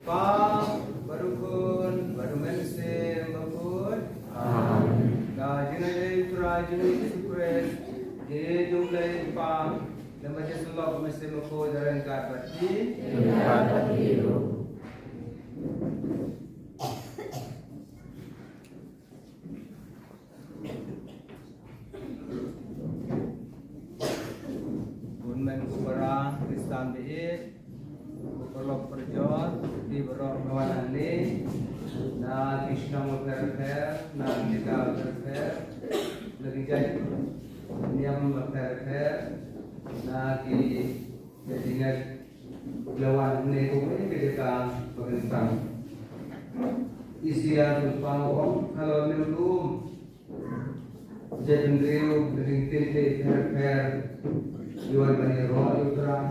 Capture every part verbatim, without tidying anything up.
Kpa, bad u Khun, bad u Mynsiem Bakhuid. Amen. Ka jingïadei U Trai jong ngi Jisu Khrist, ka jingïeit jong U Blei Kpa, lem bad ka jingïasyllok U Mynsiem Bakhuid, ka ryngkat bad phi. Bun men u para Khristan baieit, u paralok parajor, ki baroh kiba wan hangne, na ki shnong bapher bapher, na ki jaka bapher bapher, na ki jait niam bapher bapher, na ki jait jingngeit, la wan hangne kum ka jaka ba kyntang. Isaïah u lypa u ong, halor ne u lum jaitbynriew, na ki kyntien bapher bapher, ngi wan ban ïaroh ïa U Trai,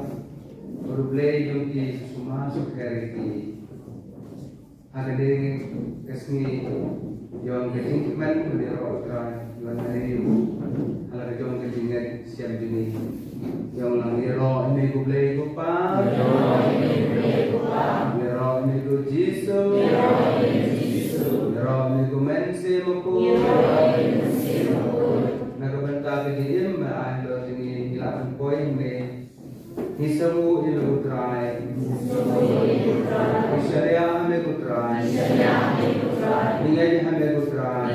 bad U Blei jong ki u sumar sukher ïa ki. Ha kane ka sngi jong ka jingkmen ban ïaroh U Trai, ngi wan ban ïaroh ha la ka jong ka jingngeit shem jong ngi. Ïa ngi ïaroh ïa me ko Blei ko Pa. Ïaroh ïa me ko Blei ko Pa. Ïaroh ïa me ko Jisu. Ïaroh ïa me ko Jisu. Ïaroh ïa me ko Mynsiem Bakhuid. Ïaroh ïa me ko Mynsiem Bakhuid. Na ka bynta ka jingim ba ai halor jong ngi, ngi lah ban poi hangne. Ngi sngewbha ïa me ko Trai. Ngi shaniah ha me ko Trai. Ngi ngeit ha me ko Trai.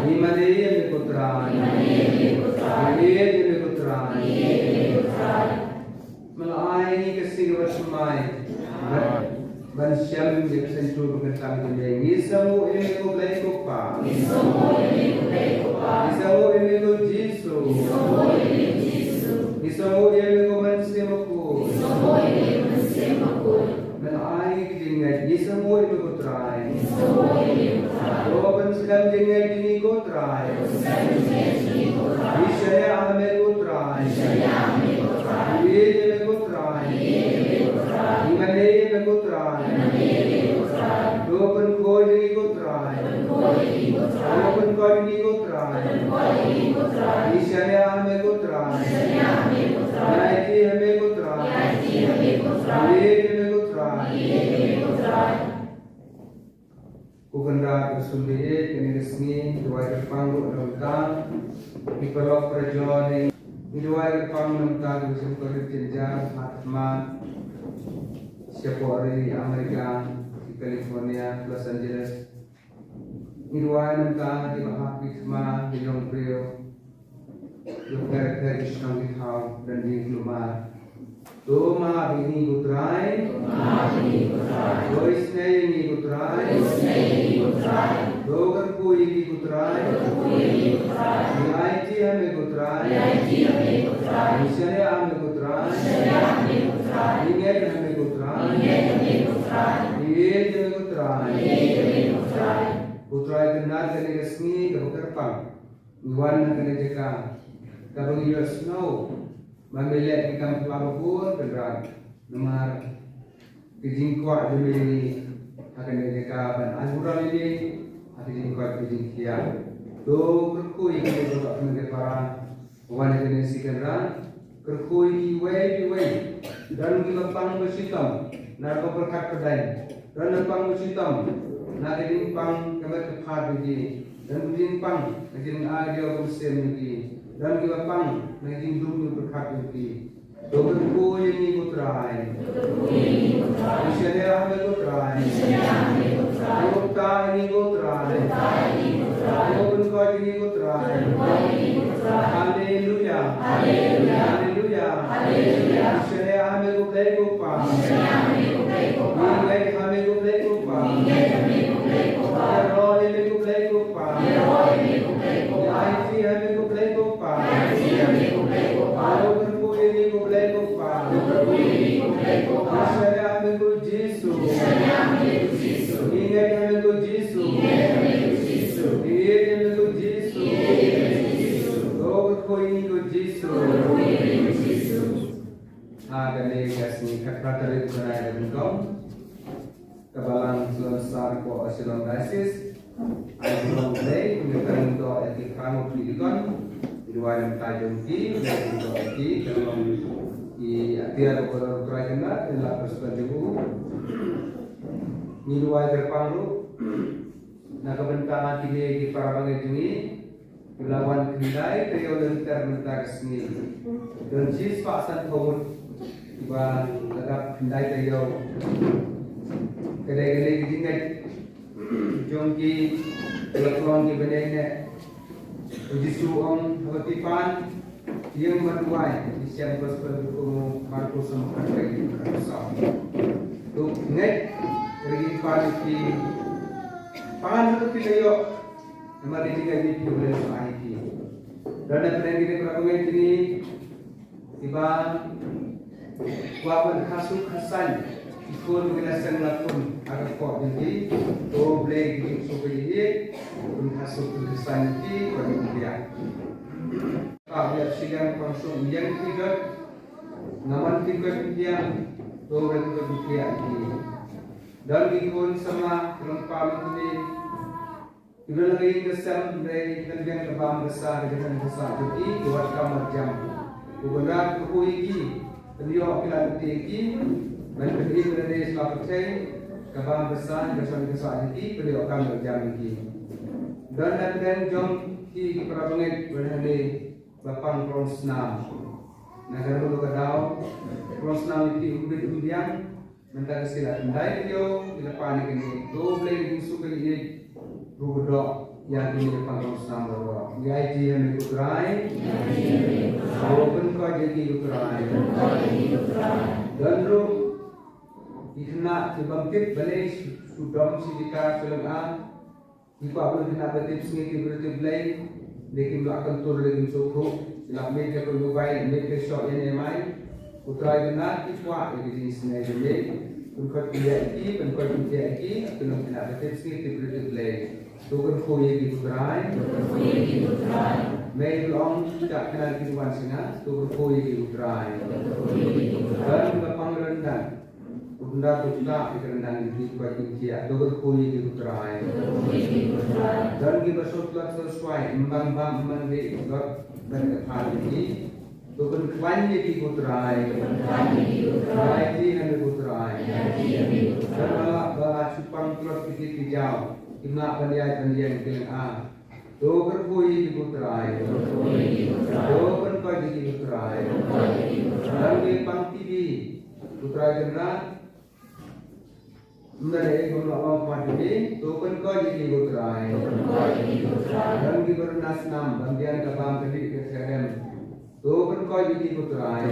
Ngi mane ïa me ko Trai. Ngi ïeit ïa me ko Trai. Me la ai ngi ka sngi kaba thymmai. Ban shem ïa ka saiñdur ba kyntang jong me. Ngi sngewbha ïa me ko Blei ko Pa. Ngi sngewbha ïa me ko Blei ko Pa. Ngi sngewbha ïa me ko Jisu. Ngi sngewbha ïa me ko Jisu. Ngi sngewbha ïa me ko Mynsiem Bakhuid. Ngi sngewbha ïa me ko Mynsiem Bakhuid. Me la ai ngi ka jingngeit. Ngi sngewbha ïa me ko Trai. Ngi sngewbha ïa me ko Trai. To pynskhem jingngeit jong ngi ko Trai. To pynskhem jingngeit jong ngi ko Trai. Ngi shaniah ha me ko Trai. Ngi shaniah ha me ko Trai. Ngi ïeit ïa me ko Trai. Ngi ïeit ïa me ko Trai. Ngi mane ïa me ko Trai. Ngi mane ïa me ko Trai. To pynkoit ïa ngi ko Trai. To pynkoit ïa ngi ko Trai. To pynkoit ïa ngi ko Trai. To pynkoit ïa ngi ko Trai. Ngi shaniah ha me ko Trai. Ngi shaniah ha me ko Trai. Ngi aiti ha me ko Trai. Ngi aiti ha me ko Trai. Ngi ïeit ïa me ko Trai. Ngi ïeit ïa me ko Trai. Ko Ko Kynrad, ka sngewbha ïa kane ka sngi, duwai kyrpang ruh na bynta ki paralok parajor, ngi duwai kyrpang na bynta ki sngewbha jynjar, ha khmat, shapoh ri Amerika, ki California, Los Angeles. Ngi duwai na bynta kiba hap ki khmat, ki nongbriew jong pher pher ki shnong ki thaw, don jingkulmar. To map ïa ngi ko Trai. To isynei ïa ngi ko Trai. To kyrkhu ïa ngi ko Trai. Ngi aiti ha me ko Trai. Ngi shaniah ha me ko Trai. Ngi ngeit ha me ko Trai. Ngi ïeit ha me ko Trai. Ko Trai, Kynrad, kane ka sngi kaba kyrpang, ngi wan na kane ka jaka kaba ngi ïohsngew ba me leh ki kam pla ba bun, Kynrad. Namar ka jingkwah jong me ïa ngi ha kane ka jaka ban ai burom ïa me ha ka jingkoit ka jingkhiah. To kyrkhu ïa kine baroh ki para wan ha kane ka sngi, Kynrad. Kyrkhu ïa kiwei kiwei. Don kiba pang ba shitom na ka pyrkhat pyrdain. Don kiba pang ba shitom na ka jingpang ka met ka phad jong ki. Don kiba jingpang na ka jingaidiaw ka mynsiem jong ki. Don kiba pang na ka jingdum jong ka pyrkhat jong ki. To kyrkhu ïa ngi ko Trai. Ngi shaniah ha me ko Trai. To ktah ïa ngi ko Trai. To pynkoit ïa ngi ko Trai. Haleluya. Haleluya. Ngi shaniah ha me ko Blei ko Kpa. Ngi ngeit ha me ko Blei ko Kpa. Ngi ïaroh ïa me ko Blei ko Kpa. Ngi aiti ha me ko Blei ko Kpa. To kyrkhu ïa ngi ko Blei ko Kpa. Ngi shaniah ha me ko Jisu. Ngi ngeit ha me ko Jisu. Ngi ïeit ha me ko Jisu. To kyrkhu ïa ngi ko Jisu. Ha kane ka sngi khatphra tarik u bnai ba nyngkong, ka Balang Salonsar ko Shillong Diocese, ai burom Blei, ngi kyrkhu ïa ki para mawphi dikon, ngi duwai na ka bynta jong ki, ngi kyrkhu ïa ki, ka long ki atiar ko Trai, Kynrad, ïa la pyrshah jong u. Ngi duwai kyrpang ruh na ka bynta kine ki para bangeit jong ngi, kiba la wan khyndai taïew lynter mynta ka sngi. Don shispah sanphew ngut kiba la dap khyndai taïew. Ka dei kane ka jingngeit jong ki, kiba la khlong kiba ïaineh. U Jisu u ong, haba phi pan, ïeng ban duwai. Ngi shem Gospel jong u Markos lynnong khatwei, dkhot khatsaw. To ngeit, haba phi pan, phi pan, haba phi ïoh. Namar ka jingngeit jong phi U Blei u ai ïa phi. Don na pdeng kine para bangeit kine kiba kwah ban kha suk kha saiñ, ki khun ba ki la seng la pun ha ka kpoh jong ki. To Blei ki jingsuk ïa ki, pun kha suk pun kha saiñ ïa ki, pun ïa ki. Kpa ba ïap shiliang, pang suk ïeng ki jot, nga mon ki kut ki kiang, to Blei ki kut ki kiang ïa ki. Don ki khun samla ki long kpa myntngen, ki la ïeng ka sem, hynrei ka liang ka bam ka sa, ka jingkhuslai jong ki, ki wad kam wad jam. Ko Kynrad kyrkhu ïa ki, pynïoh ki lad lynti ïa ki, ban pynim ïa lade sha la pyrthei, ka bam ka sa, ka shong ka sah jong ki, pynïoh kam ïoh jam ïa ki. Don na pdeng jong ki, ki para bangeit, ban hangne ba pang klong snam. Na kano kano ka daw, klong snam ïa ki um bit um biang, Mynta ka sngi la khyndai taïew ki la pan ïa kane. To Blei ki jingsuk ïa ki, ruh ka doh ïa kine ki pang klong snam baroh. Ngi aiti ha me ko Trai. To pynkoit ïa ki ko Trai. Don ruh ki khynnah ki bym tip balei shu dom shi jaka shu lynga. Ki kwah ban khynnah ba tip sngi, tip briew tip Blei, ne kim lah kyntur, ne kim sngewthuh. Ki lah miet ïa ka mobile, miet ïa ka shoh ïa ne mai. Ko Trai, khynnah ki kwah ïa ka jingisynei jong me. Pynkoit pynïaid ïa ki, pynkoit pynïaid ïa ki, ki long khynnah ba tip sngi, tip briew tip Blei. To kyrkhu ïa ki ko Trai. Mei ba long, kita khynnah ki wan sha nga, to kyrkhu ïa ki ko Trai. Don kiba pang ryndang. Kumta to ktah ïa ka ryndang jong ki, pynkoit pynïaid, to kyrkhu ïa ki ko Trai. Don kiba sngewtlot sngewswai, ym bam bam, ym ban dih, tlot bad ka phad jong ki. To pynkhlaiñ ïa ki ko Trai. Ngi aiti ha me ko Trai. Don ba la, ba la shu pang tlot ki kit ki jaw, ki Nga ban ïaid ban ïeng ki lynga. To pynkoit ïa ki ko Trai. To pynkoit ïa ki ko Trai. Don ki pang T B. Ko Trai Kynrad. Ym da leh ïa ki bym lah ban wan T B. To pynkoit ïa ki ko Trai. Don ki ba runa snam ban biang ka bam ka dih ka khlem. To pynkoit ïa ki ko Trai.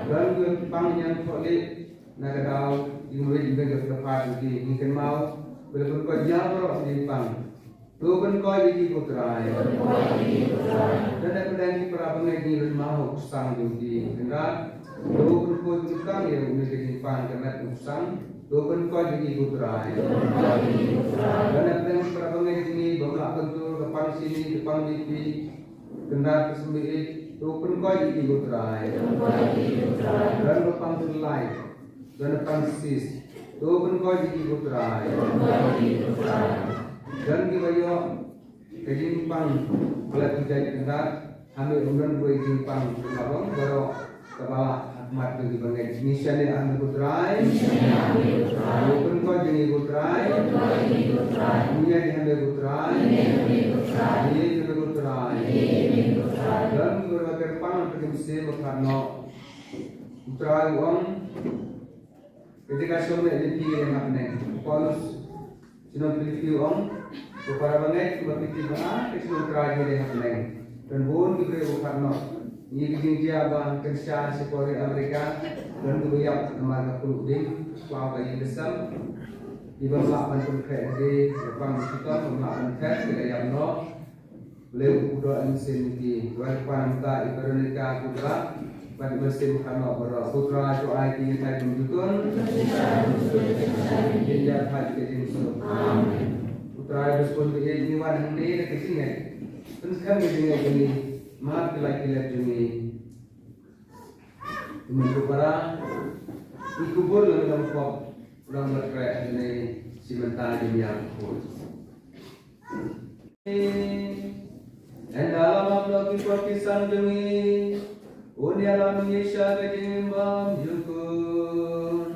Don ki ba pang ñiang thoh leh na ka daw jingmut jingpyrkhat jong ki, ngi kynmaw ba la pynkoit ïa baroh ki jingpang. To pynkoit ïa ki ko Trai. Don na pdeng ki para bangeit ngi lynmaw u sang jong ki Kynrad. To pynkoit pynskhem ïa une ka jingpang ka met u sang. To pynkoit ïa ki ko Trai. Don na pdeng ki para bangeit ngi bym lah kyntur ka pang sini ka pang bipi. Kynrad ka symbai, to pynkoit ïa ki ko Trai. Don ba pang sylai, don ba pang sis. To pynkoit ïa ki ko Trai. Don ki ba ïoh ka jingpang klet jait Kynrad, ha me um don ba ïoh jingpang ka bang baroh. Kaba ha khmat jong ki bangeit. Ngi shaniah ha me ko Trai. Ngi pynkoit jong ngi ko Trai. Ngi ïaid ha me ko Trai. Ngi ïaid ha me ko Trai. Don kiba kyrpang ha ka mynsiem ba khadnoh. U Trai u ong. Kata ka shong ne lynti ïa hapdeng. Paulus shnong Philippi u ong, ko para bangeit, kumba phi tip ba nga ka shnong Trai hi dei hapdeng. Don bun ki briew ba khadnoh. Ngi ki jingjia ba kynsha shipor ri Amerika. Don kiba ïap namar ka puluk ding, klaw ka ïing ka sem. Kiba lah ban pynkhreh ïa ki, kiba pang shitom, kiba lah ban thep, ki la ïap noh. Blei u kyrdoh ïa mynsiem jong ki, wan pan mynta i Veronica Kudra, bad i mynsiem khadnoh baroh. Ko Trai to ai ki ïa ki kumjuh. Ïa ki ïa ki jingsuk. Amen. Ko Trai ba sngewbha ïa ngi wan hangne da ka jingngeit. Pynskhem ïa ka jingngeit jong ngi, map ïa ki lait ki lem jong ngi. Kumne ko para, i kubur lang dang pop, lang ba treh hangne, shi mynta jingïakhun. Ynda la map noh ki pop ki san jong ngi, un ïalam ïa ngi sha ka jingbymjukut.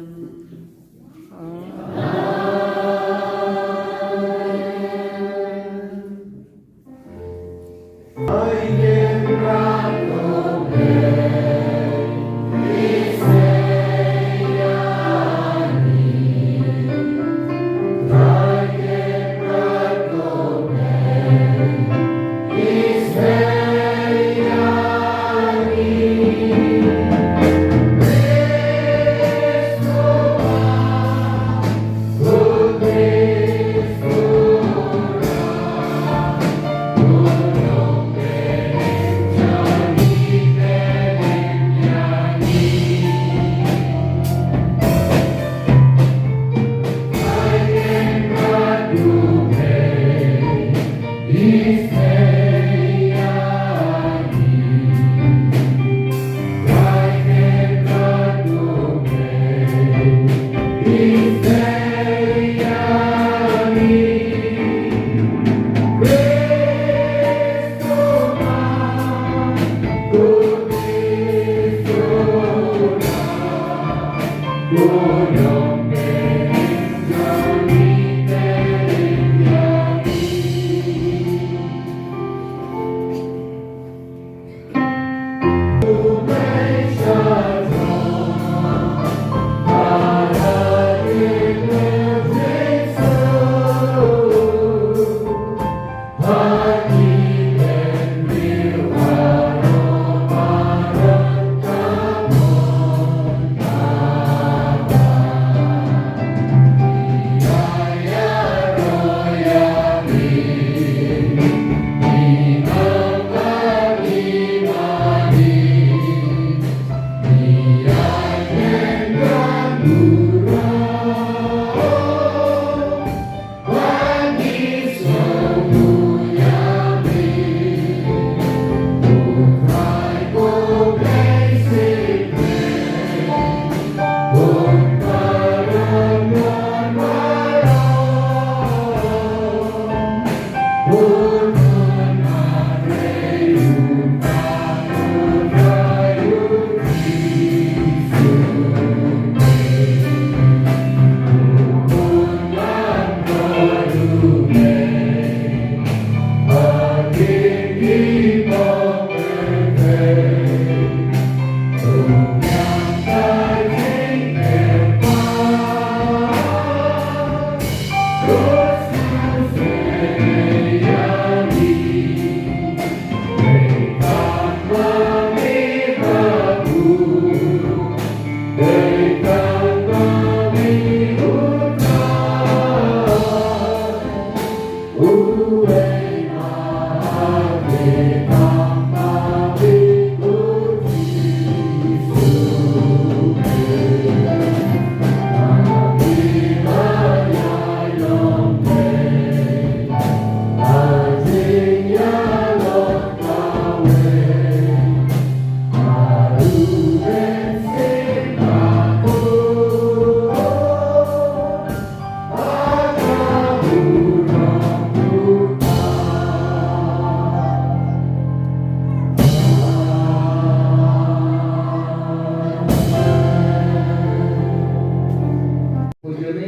Pujame,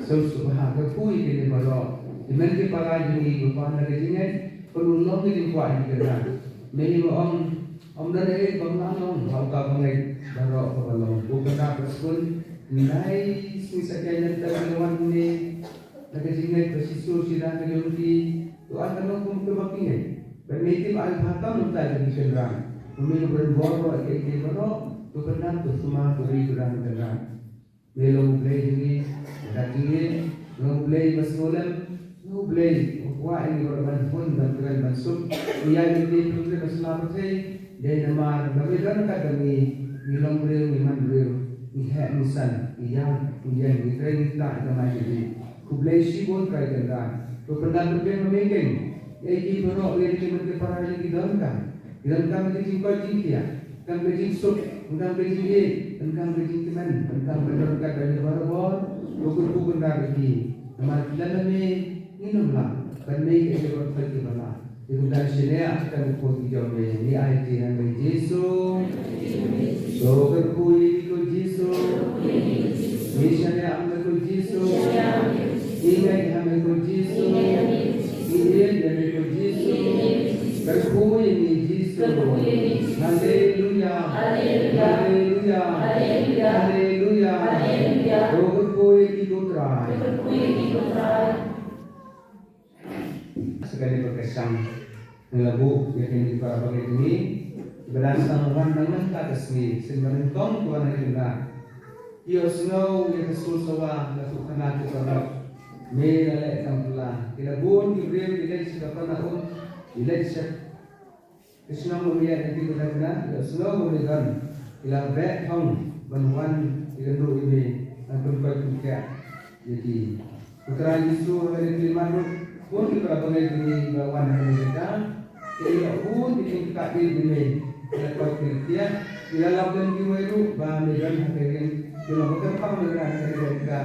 sum subha ka pui kene baroh. Iman ki para jong ngi, Bapa, na ka jingngeit, pynlong ka jingkwah ïa ki kynrad. Me ïa ong, ym don ei bym lah long ha uta u bangeit baroh kaba long. Ko kynrad ba skul, nai sngi Saitjaiñ lynter ngi wan ne na ka jingngeit ba shisur shisha ka jong ki. To ai ka long kum kaba ki ngeit. Ban me tip ai bha tam mynta jong ki kynrad. Kumne ban bor bor ïa ki baroh. To kynrad to sumar to ri kynrad kynrad. Me long U Blei jong ngi, ka jong ngi, long U Blei ba sngewlem, long U Blei u kwah ïa ngi baroh ban hun ban kren ban suk. Ïa ngi te pynkreh ba sla pyrthei, dei namar ba me don kat ba ngi, ngi long briew, ngi man briew, ngi heh ngi san, ngi ïam, ngi ïeng, ngi trei ngi ktah ïa ka mai ka jingim. Khublei shibun Trai Kynrad. To pyndap pynbiang ma me keiñ. Ïa ki baroh, ïa ki man ki para, ïa ki donkam. Ki donkam ka jingkoit jingkhiah. Donkam ka jingsuk, donkam ka jingïeit, donkam ka jingkmen, donkam ka donkam ka jingbarabor. To kyrkhu kynrad ïa ki. Namar khlem ma me ngin ym lah. Ban me ïa ki baroh ki ba lah. Ïa ka dang shaniah ha ka kyrkhu ki jong me. Ngi ai ki ha me Jisu. To kyrkhu ïa ki ko Jisu. Ngi shaniah ha me ko Jisu. Ngi ngeit ha me ko Jisu. Ngi ïeit ïa me ko Jisu. Kyrkhu ïa ngi Jisu. Haleluya. Haleluya. Haleluya. To kyrkhu ïa ki ko Trai. Sa kane ka kyrshan ngi la buh ïa kine ki para bangeit jong ngi kiba dang sdang wan na mynta ka sngi, sien ba nyngkong ki wan na ki kynrad. Ki ïohsngew ïa ka sur sawa, la tuh khana ki paralok. Me la leh kam phylla. Ki la bun ki briew ki leit sha ka Kapernaum, ki leit sha Ka shnong ba me ïaid lynti bad kane, ïohsngew ba me don, ki la beh thong ban wan ïakynduh ïa me, ban pynkoit pynkhiah ïa ki. Ko Trai Jisu, ha kane ka khyllipmat ruh, bun ki para bangeit jong ngi ba wan ha kane ka jaka, ki ïoh bun ki jingkitkhlieh ïa me, ki la koit ki la khiah, ki la lap lem kiwei ruh ba me don ha ka ïing, ki long ba kyrpang ba me don ha kane ka jaka,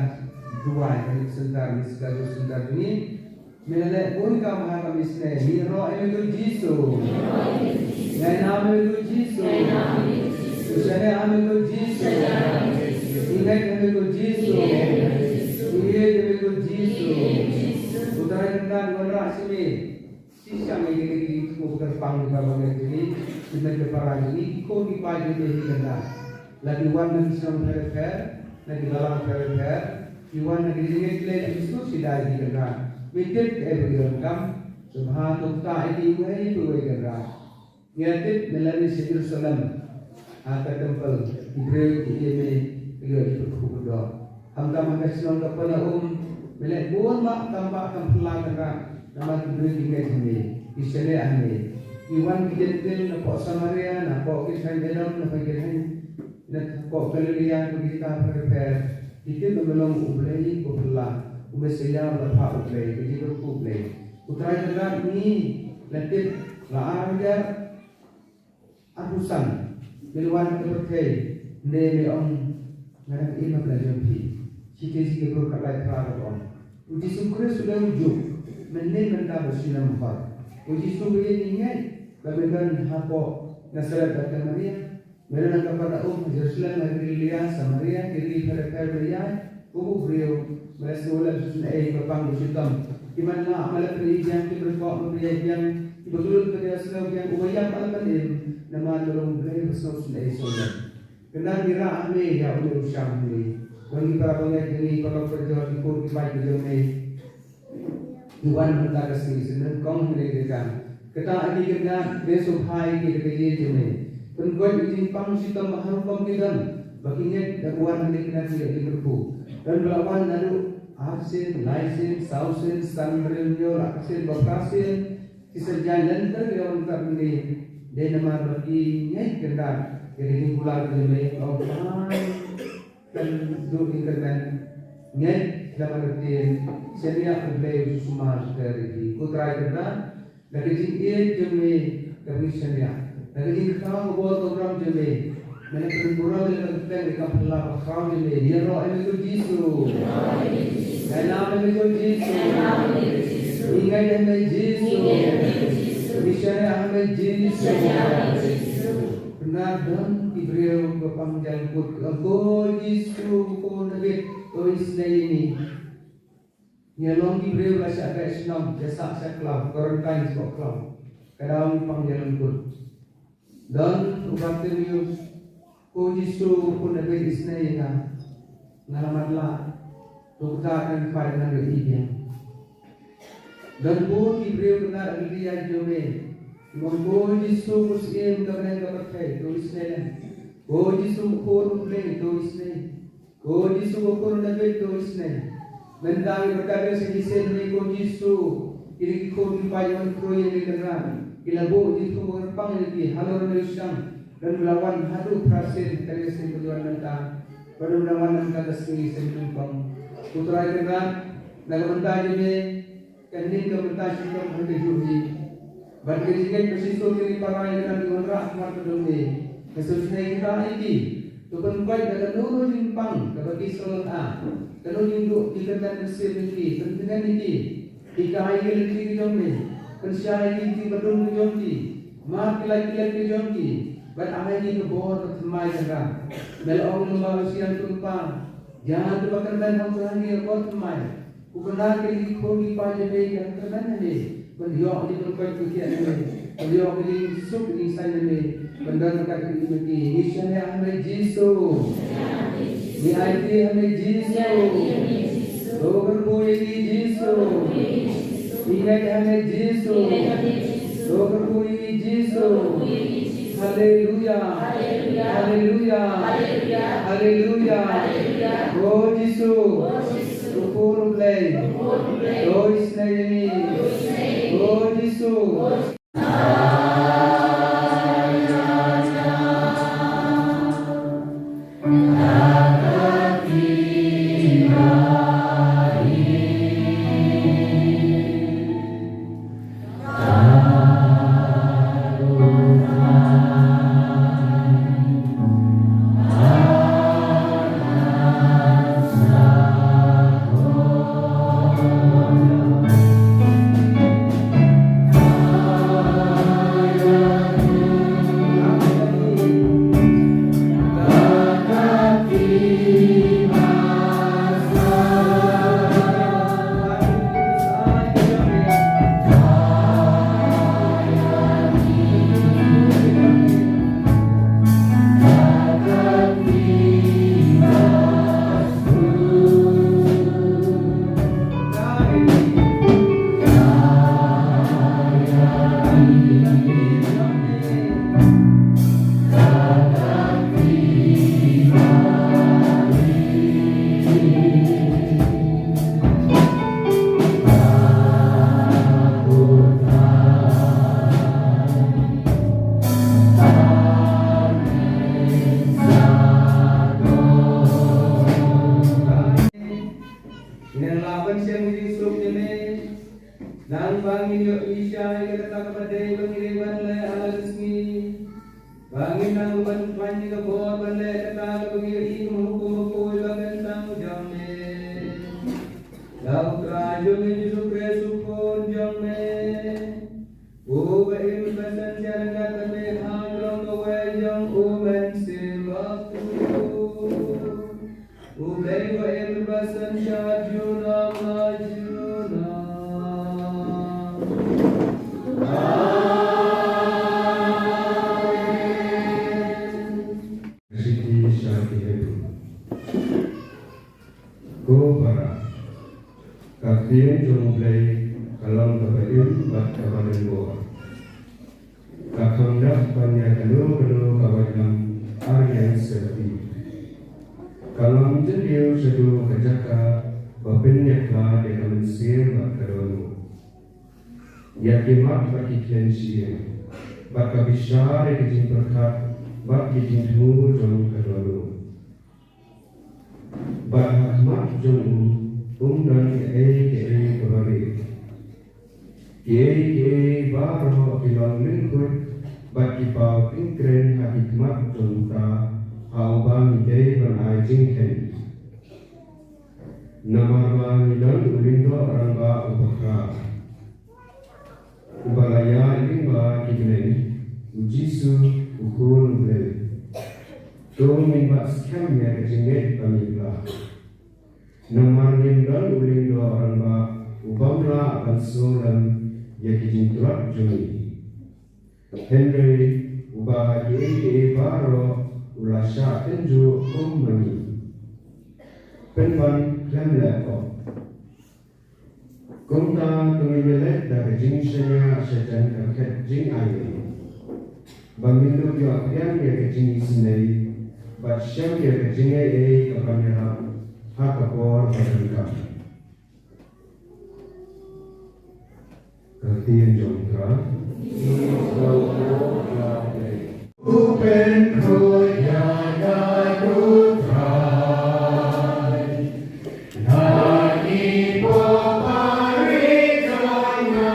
duwai ha kane ka center, Miss Gago Center jong ngi. Me la leh bun kam ha ka missionary. Ngi ïaroh ïa me ko Jisu. Ngi ainam ïa me ko Jisu. Ngi shaniah ha me ko Jisu. Ngi ngeit ha me ko Jisu. Ngi ïeit ïa me ko Jisu. Ko Trai Kynrad, wanrah sha me. Shisha ïa kine ki khun kyrpang kiba bangeit jong ngi. Ki met ki para jong ngi, ki khun ki kpa jong ngi hi Kynrad. La ki wan na ki shnong pher pher, na ki balang pher pher, ki wan na ki jingïeit Blei ki sngewsih da ki Kynrad. Me tip kaei ba ki donkam, sngewbha to ktah ïa ki uwei pa uwei Kynrad. Ngi la tip me la leit sha Jerusalem, ha ka temple, ki briew ki ïa me, ki ïoh ki pyrkhu pyrdoh. Khamtam ha ka shnong Kapernaum, me leh bun bah kam bah kam phylla Kynrad, namar ki briew ki ngeit ha me, ki shaniah ha me. Ki wan ki Jentil napoh Samaria, napoh ki thaiñ Edom, napoh ki thaiñ, napoh Galilea, napoh ki jaka pher pher. Ki tip ba me long U Blei uba phylla, U Messaïah uba la phah U Blei, ka jingkyrkhu U Blei. Ko Trai Kynrad, ngi la tip, la ar hajar arphew san, me la wan ha ka pyrthei, ne me ong, nga dang im ha pla jong phi. Shi te shi ki briew khatlai phra ka ong. U Jisu Khrist u dei u juk, mynnin mynta bad shuwa mynhor. U Jisu ba ïeit ngi ngeit, ba me don hapoh Nasaret bad ka Maria. Me don ha Kapernaum, ha Jerusalem, ha Galilea, Samaria, ki ri pher pher ba ïaid. Ko u briew, me la sngewlem shisien ei ba pang ba shitom. Ki man la me la pynïaid biang, ki briew ko me pynïaid biang, ki ba kyllut ka dei sngew biang, uba ïam me la pynïaid, namar me long U Blei ba sngewsih ei sngewlem. Kynrad ngi rah ha me ïa une u shang ha me. Don ki para bangeit jong ngi, paralok parajor, ki khun ki paid ki jong me. Ki wan mynta ka sngi, sien nyngkong ha kane ka jaka. Kata ha ki Kynrad, me sngewbha ïa ki da ka ïing jong me. Pynkoit ïa ki jingpang shitom ba ha rukom ki don. Ba ki ngeit da ka wan ha kane ka jaka ki ïa ki kyrkhu. Don ba la wan naduh Ar sien, lai sien, saw sien, san hynriew hynñiew, laiphew sien, ba phra sien, ki sa jaiñ lynter ki la wan tat mynne, dei namar ba ki ngeit kynrad ïa ka jingkular ka jong me, ong, Trai, kan duh ïa kyrmen, ngeit da ka ktien, shaniah, U Blei u sumar shuh ïa ki. Ko Trai kynrad, da ka jingïeit jong me, da ka jingshaniah, da ka jingkhraw ka bor ka burom jong me, me la pynburom ïa ka kyrteng, ïa ka phylla ba khraw jong me. Ïaroh ïa me ko Jisu. Ïalam ïa me ko Jisu. Ngi ngeit ïa me Jisu. Ngi shaniah ïa me Jisu. Kynrad, don ki briew ba pang ja lyngkut, ki ong, ko Jisu, ko khun Dabid, to isynei ïa ngi. Ngi long ki briew ba shah beh shnong, ba shah sha khlaw, quarantine shapoh khlaw. Ka daw ngi pang ja lyngkut. Don u Bartimeus, ko Jisu, ko khun Dabid, isynei ïa nga. Nga la matlah. To kata kan phai ngan ïohi biang. Don bun ki briew kynrad ha ka lynti jong me. Ki ong, ko Jisu, ko Syiem ka bneng ka pyrthei, to isynei lem. Ko Jisu, ko Khun U Blei, to isynei. Ko Jisu, ko Khun Dabid, to isynei. Mynta ngi ryngkat ïa ka shisien hangne ko Jisu. Kine ki khun ki paid wan khrui ïa ki kynrad. Ki la buh jingthmu ba kyrpang ïa ki halor ne u shang. Don ba la wan haduh phra sien, kane ka sien ba ki wan mynta. Ba don ba la wan mynta ka sngi sien nyngkong. Ko Trai kynrad, na ka bynta jong me, ka ning ka bynta shitom ha ka juh hi. Bad ka jingngeit ba shisha kine ki para ïa kane ki wanrah khmat ka jong me. Nga sngewsynei kyrpad ïa ki. To pynkoit da kano kano jingpang kaba ki sngewlyngngoh. Kano jingduh ki kyrmen mynsiem ïa ki. Pyntngen ïa ki. Hikai ïa ki lynti ka jong me. Pynshai ïa ki lynti ba dum ka jong ki. Map ki lait ki lait ka jong ki. Bad ai ïa ki ka bor ka thymmai ka ram. Me la ong lyngba u Mynsiem Kpa. Ïa kaba kyrmen hangta ha ngi ka bor thymmai. Ko Kynrad, kine ki khun ki paid jong me ki la kyrmen ha me. Ban ïoh ka jingpynkoit pynkieh na me. Ban ïoh ka jingsuk jingsaiñ na me. Ban don ryngkat bad me. Ngi shaniah ha me Jisu. Ngi aiti ha me Jisu. To kyrkhu ïa ngi Jisu. Ngi ngeit ha me Jisu. To kyrkhu ïa ngi Jisu. Haleluya. Haleluya. Haleluya. Ko Jisu. Ko Khun U Blei. To isynei ïa ngi. Ko Jisu. Ngin nang lah ban shem ka jingsuk ïa me. Nang ba ngin ïohi shai ïa kata kaba dei ba ngi dei ban leh ha la ka sngi. Ba ngin nang ban pynïaid ka bor ban leh kata kaba ngi ïohi kum hukum bakhuid ba kyntang jong me. Da U Trai jong ngi Jisu Khrist U Khun jong me. Uba im bad synshar ryngkat bad me ha ka long kawei jong U Mynsiem Bakhuid. U Blei uba im bad synshar junom la junom. Amen. Shithi sha ki Hebru. Ko para, ka ktien jong U Blei ka long kaba im bad kaba don bor. Ka kham dap ban ïa kano kano ka waitlam ar neng syrti. Ka long jylliew shaduh ka jaka ba pynïakhlad ïa ka mynsiem bad ka dohnud, ïa ki mat bad ki khlem shyieng, bad ka bishar ïa ki jingpyrkhat bad ki jingthmu jong ka dohnud. Bad ha khmat jong u ym don ei ei kaba rieh. Kiei kiei baroh ki long lyngkhuid bad ki paw tyngkren ha ki khmat jong uta ha uba ngi dei ban ai jingkheiñ. Namar ba ngi don u lyngdoh rangbah uba khraw, uba la ïaid lyngba ki bneng, u Jisu, u Khun u Blei. To ngin bat skhem ïa ka jingngeit ba ngi pla. Namar ngim don u lyngdoh rangbah u bym lah ban sngewlem ïa ki jingtlot jong ngi. Hynrei uba ha kiei kiei baroh u la shah tynjuh kum ma ngi, pynban khlem leh pop. Kumta to ngin ïaleh da ka jingshaniah shajan ka khet jingainguh, ba ngin dup ïoh pdiang ïa ka jingisynei bad shem ïa ka jingaiei kaban ïarap ha ka por ba donkam. Ka ktien jong U Trai. U pynkhoi ïa nga, U Trai, na ki pop barit jong nga.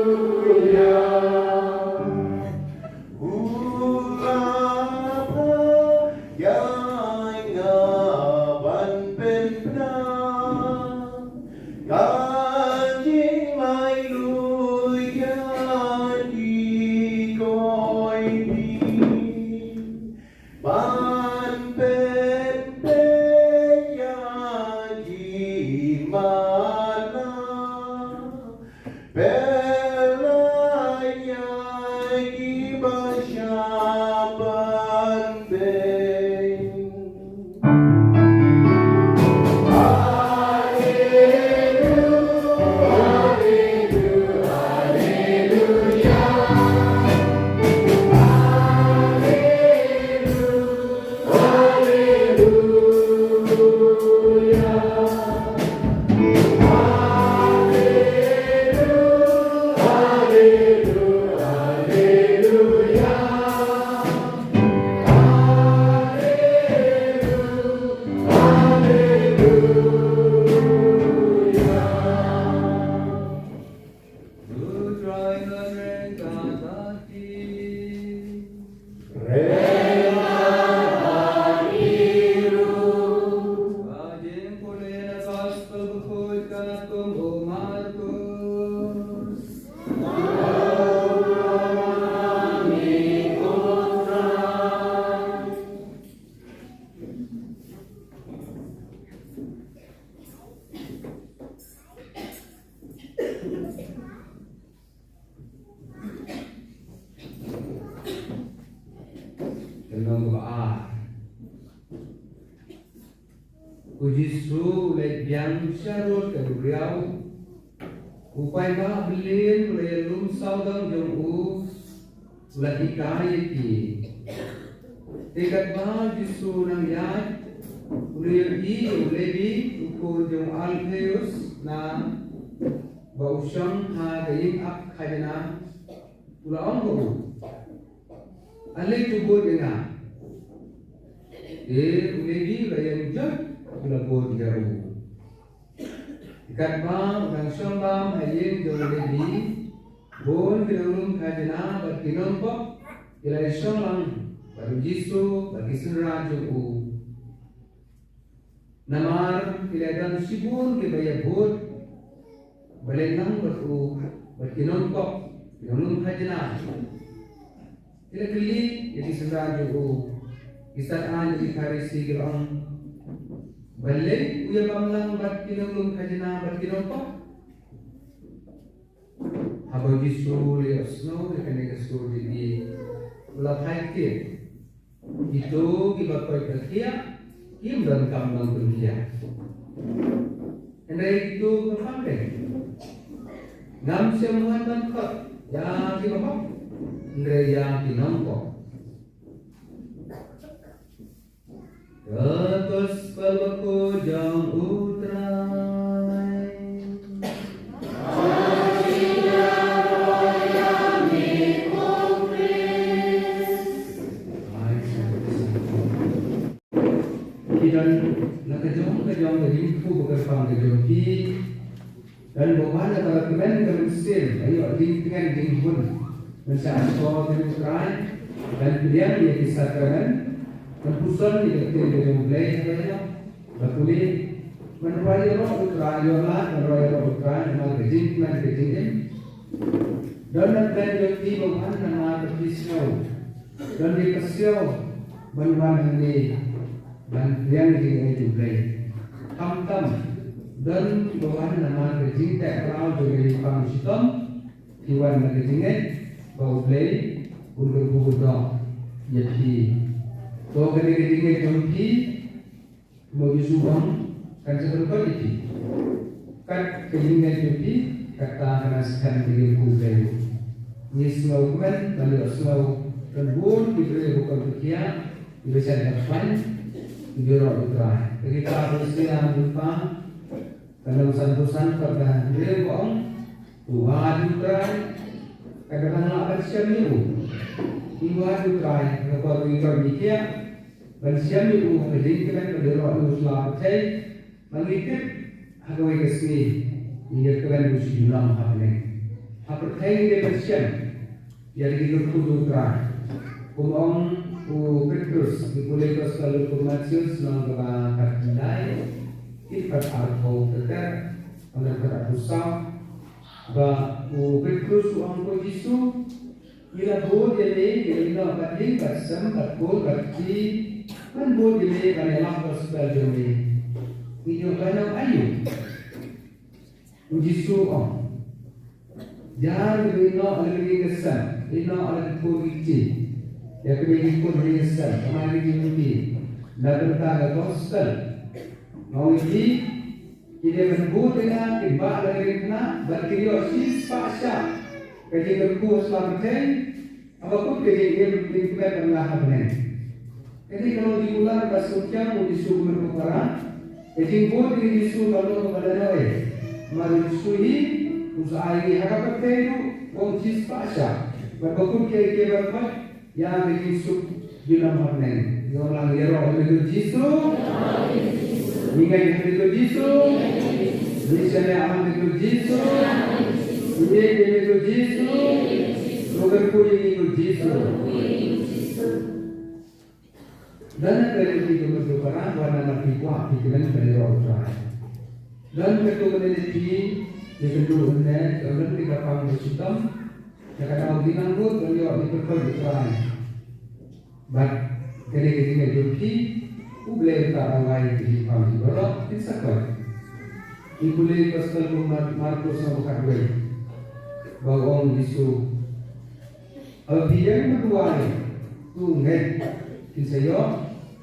Haleluya. U Kpa, ïa nga ban pynbna ka jinglaitluid ïa ki koiñi. Ban pynbeit ïa ki mana, pynlait ïa ki ba shah ban beit. Jisu u leit biang sha rud ka duriaw. U paidbah bymman u la ïalum sawdong jong u, u la hikai ïa ki. Te katba u Jisu u nang ïaid, u la ïohi ïa u Lebi, u khun jong u Alpheus, na ba u shong ha ka ïing ap khajna. U la ong ha u, ale to bud ïa nga. Te u Lebi u la ïeng jot, u la bud ïa u. Katba u dang shong bam ha ïing jong u Lebi, bun ki nonglum khajna bad ki nongpop ki la shong lang bad u Jisu bad ki synran jong u. Namar ki la don shibun kiba ïabud ba leit lang bad u bad ki nongpop, ki nonglum khajna. Ki la kylli ïa ki synran jong u, ki stad-aiñ jong ki Pharisi ki la ong, balei u ïabam lang bad ki nonglum khajna bad ki nongpop? Haba u Jisu u la ïohsngew ïa kane ka sur jong ki, u la phai thied. Kito kiba koit ka khiah kim donkam ban pynkhiah. Hynrei kito kiba pang, ngam shym wan ban khot ïa kiba hok, hynrei ïa ki nongpop. Ka Gospel Bakhuid jong U Trai. Ki don na ka jong ka jong ka jingkyrkhu ba kyrpang ka jong ki. Don ba wan na ka la kmen ka mynsiem, ba ïoh jingtngen jinghun. Mynta shah shkor ka jong U Trai, ban pdiang ïa ki sakramen, ban puson ïa ka ktien ka jong U Blei ha ka ïa. Ba pule, ban rwai ïaroh U Trai, ïoh lad ban rwai ïaroh U Trai, namar ka jingkmen ka jingim. Don na kmen jong ki ba wan namar ka jingshngaiñ. Don ïa ka siaw ban wan hangne ban pdiang ïa ka jingaiñ U Blei. Khamtam don ba wan namar ka jingteh khlaw jong ka jingpang shitom, ki wan na ka jingngeit ba U Blei un kyrkhu doh ïa phi. To kane ka jingngeit jong phi, Kumba u Jisu u ong, kan sa pynkoit ïa phi. Kat ka jingngeit jong phi, kata kan sa skhem ïa u Blei. Ngi sngewkmen ban ïohsngew, kan bun ki briew ba koit ba khiah, kiba shait ban pang, kiba ïaroh ïa u Trai. Ka kitab Hosea lynnong ba Ka nongsan busan pat ba hynriew ka ong, u wad u Trai, ka dang lah ban shem ïa u. Ngi wad u Trai, ka por ngi koit ngi khiah, ban shem ïa u, ka jingkmen, ka jingïaroh ïa u sla pyrthei, ba ngi tip, ha kawei ka sngi, ngi ïa kmen u shu junom ha bneng. Ha pyrthei ngi dei ban shem, ïa ki kyrkhu jong u Trai. Kum ong u Petrus, ngi pule Gospel u Mathaios lynnong kaba khatkhyndai, dkhot arphew, kata, kata arphew saw, ba u Petrus u ong ko Jisu, ngi la bud ïa me, ngi la ïehnoh bad ïing bad sem bad kur bad kti, ban bud ïa me ban ïalap Gospel jong me. Ngi ïoh ban ong aïu? U Jisu u ong, ïa kiba ïehnoh ïa ka ïing ka sem, ïehnoh ïa ka kur ki kti, ïa kiba ïakun ïa ka sem, ka mai ka jingmyntoi na ka bynta ka gospel. Nga ong ïa phi, ki dei ban bud ïa nga, kin bah na ka ïing ka khynnah, bad kin ïoh shispah shah ka jingkyrkhu ha sla pyrthei, haba kut ka jingim, kin kmen ban lah ha bneng. Kane ka long jingkular ba sngewthuh u Jisu kumne u para. Ka jingbud u Jisu ka long kaba lehnohei. Namar u Jisu hi u sa ai ngi ha ka pyrthei ruh, u ong shispah shah. Bad ba kut kiei kiei baroh, ïa ka jingsuk junom ha bneng. Ngi ong lang, ïaroh ïa me ko Jisu. Ngi ngeit ïa me ko Jisu. Ngi shaniah ha me ko Jisu. Ngi ngeit ïa me ko Jisu. Ruh kyrkhu ïa ngi ko Jisu. Don na ka liang jong ka para, wan namar phi kwah phi kmen ban ïaroh U Trai. Don katto katne na phi, ïa ka duh ne, ka don phi ka pang ba shitom, ïa ka daw dei nang lut ban ïoh ïa ka pyrkhat U Trai. Bad kane ka jingngeit jong phi, U Blei un sa rwai ïa phi pang baroh, phin sa koit. Ngi pule Gospel u Mar-, Markos lynnong ba khatwei. Ba ong Jisu, haba phi ïeng bad duwai, to ngeit, phin sa ïoh,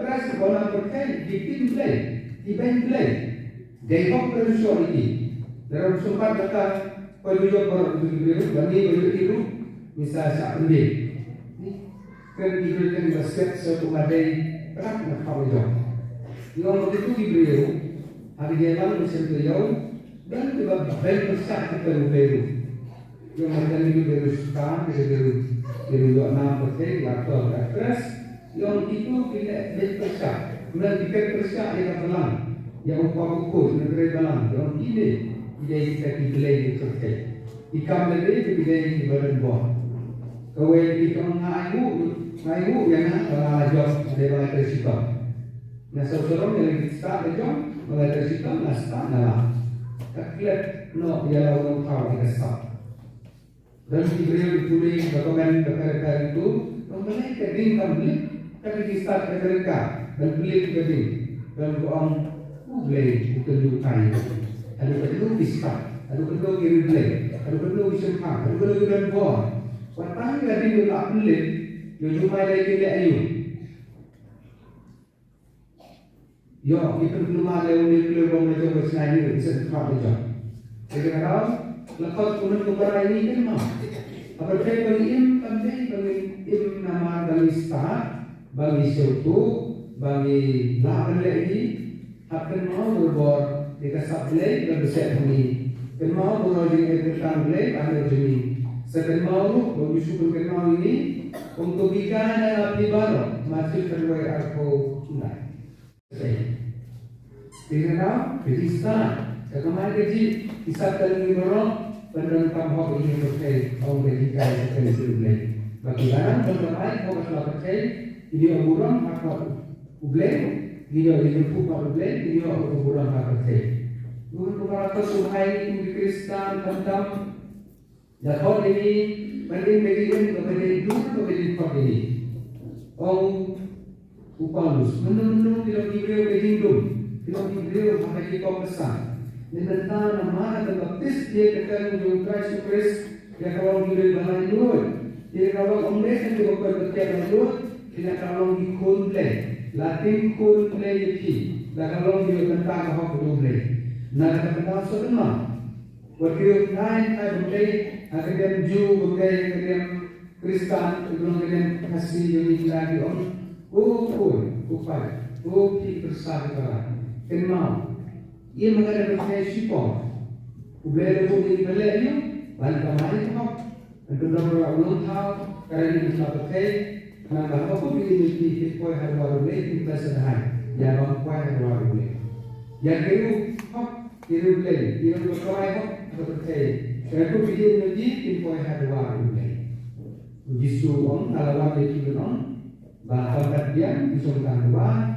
Khrist, ki bym pyrthei, ki ktien Blei, ki beiñ Blei. Dei hok ban ïoh ïa ki. Lada ym sumpat kata, poi ïoh baroh ki briew, ba ngi ba ïoh ïa u, ngi sa shah pynbeit. Kren ki briew kren ba siat sa kumba dei, pynah na kham ïoh. Ïoh ba kitu ki briew, ha ki jingïalang ba shem taïew, don kiba beiñ pyrshah kita u briew. Ïoh ba don ki briew star, ki briew, ki briew ïoh nam pyrthei, ki actor, ki actress. Ïoh kitu ki leh beiñ pyrshah. Namar ki peit pyrshah ïa ka balang. Ïa u kpa u khun, ïa u trai balang. Ïoh kine ki dei kita ki blei ki pyrthei. Ki kam lade ki dei kiba don bor. Kawei ki ong nga ainguh, nga ainguh ïa nga ba nga la jop, dei ba nga trei shitom. Nga sngewsarong ïa la ki stad la jop, ba nga trei shitom, nga stad nga la. Ka klet noh ïa la u nongthaw ïa ka sap. Don ki briew ki pule, ka comment, ka comment, ka comment tu, ka balei ka ding kam lip, ka ding ki stad America, ban pule ka ding, ban ko ong, U Blei u kynduh kai. Haduh katno ki stad, haduh katno ki riewblei, haduh katno ki shemphang, haduh katno ki don bor. Wat tang ka ding u la pynlip, ïoh jumai lei ki leh aïu. Ïoh, ki pynkulmar leh u nuclear bomb la jong ka China ni, u sep khmat la jong. Te ka daw, la khot kumne kumba rai ni kynmaw. Haba dei ba ngi im, kam dei ba ngi im namar ba ngi stad, ba ngi sngewthuh, ba ngi lah ban leh hi. Hap kynmaw bor bor ïa ka sap Blei ba bseh ha ngi. Kynmaw bor bor ïa ka kyrteng Blei ba ha ngi. Sa kynmaw ruh ba ngi shu pynkynmaw ïa ngi. Kum to ki ka na phi baroh, Matthew khatwei arphew khyndai. Te nga daw, ka jingstad, ka kamai kajih, ki sap ka lyngngoh baroh, ban donkam hok ïa ka pyrthei, ong ka jinghikai ka jingstad Blei. Ba ki balang ban kamai hok ka pyrthei, ki ïoh burom ha khmat U Blei, ki ïoh ïa ka pyrthei U Blei, ki ïoh ïa ka burom ha pyrthei. Ngi kumba la ka suhai ngi kum ki Khristan, khamtam, Ïa khot ïa ngi, ban im, ban im, ban im, ban im, ban im, ban im, ban im. Ong u Paulus, mynno mynno ki long ki briew ka jingdum, ki long ki briew ha ka jingkop ka sang. Ngi mynta namar ka baptis ïa ka kyrteng jong U Trai Jisu Khrist, ïa ka long ki briew ba laitluid. Ïa ka long ym dei tang kiba koit ba kiad laitluid, ïa ka long ki khun Blei. La tim khun Blei ïa phi, la ka long ki mynta ka hok U Blei. Na ka bynta sha ka Wat ki riew khyndai khyndai bym dei ha ka niam Jiw, bym dei ha ka niam Khristan, bym dei ha ka niam Khasi, jong ngi khyndai ki ong. Ko khun, ko kpa, ko phi pyrsa ki para. Kynmaw. Im ha ka niam pyrthei shipor. U Blei u la buh ïa ngi ban leh aïu, ban kamai ka hok. Ban pynlong ïa u nongthaw, ka ri ngi ka pyrthei. Khnang ba haba kut ïa ngi ki poi ha duwar U Blei, kin poi sa dahai. Ïa bym poi ha duar U Blei. Ïa ki riew hok, ki riew Blei, ki riew ba kamai hok ha ka pyrthei. Ka ri ngi ki poi ha duar U Blei. U Jisu u ong, nga la wan ïa phi ban ong ba kam pat biang phi shong tang haduh.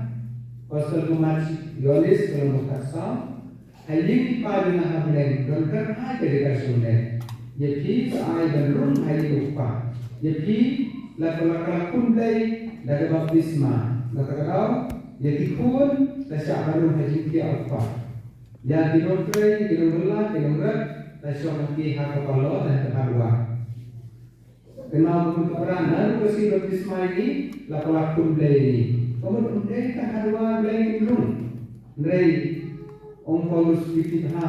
Pasal kumne, Ïoannis ka lynnong ba khatsaw. Ha ïing i Pa jong nga ha bneng don kyrhai ka jaka shongneh. Ïa phi sa ai ban rung ha ïing u Kpa. Ïa phi la ka la ka la khun Blei da ka baptisma. Na kata ka daw ïa ki khun la shah ban rung ha jingthiah u Kpa. Ïa ki nongtrei, ki nongbylla, ki nongrep la shong ki ha ka parlor da ka parlor. Kynmaw kumne, ka para naduh ka sngi baptisma ïa ngi la ka la khun Blei ïa ngi. Ka mut ym dei ka hardware Blei ngi rung. Hynrei ong Paulus, phi tip ha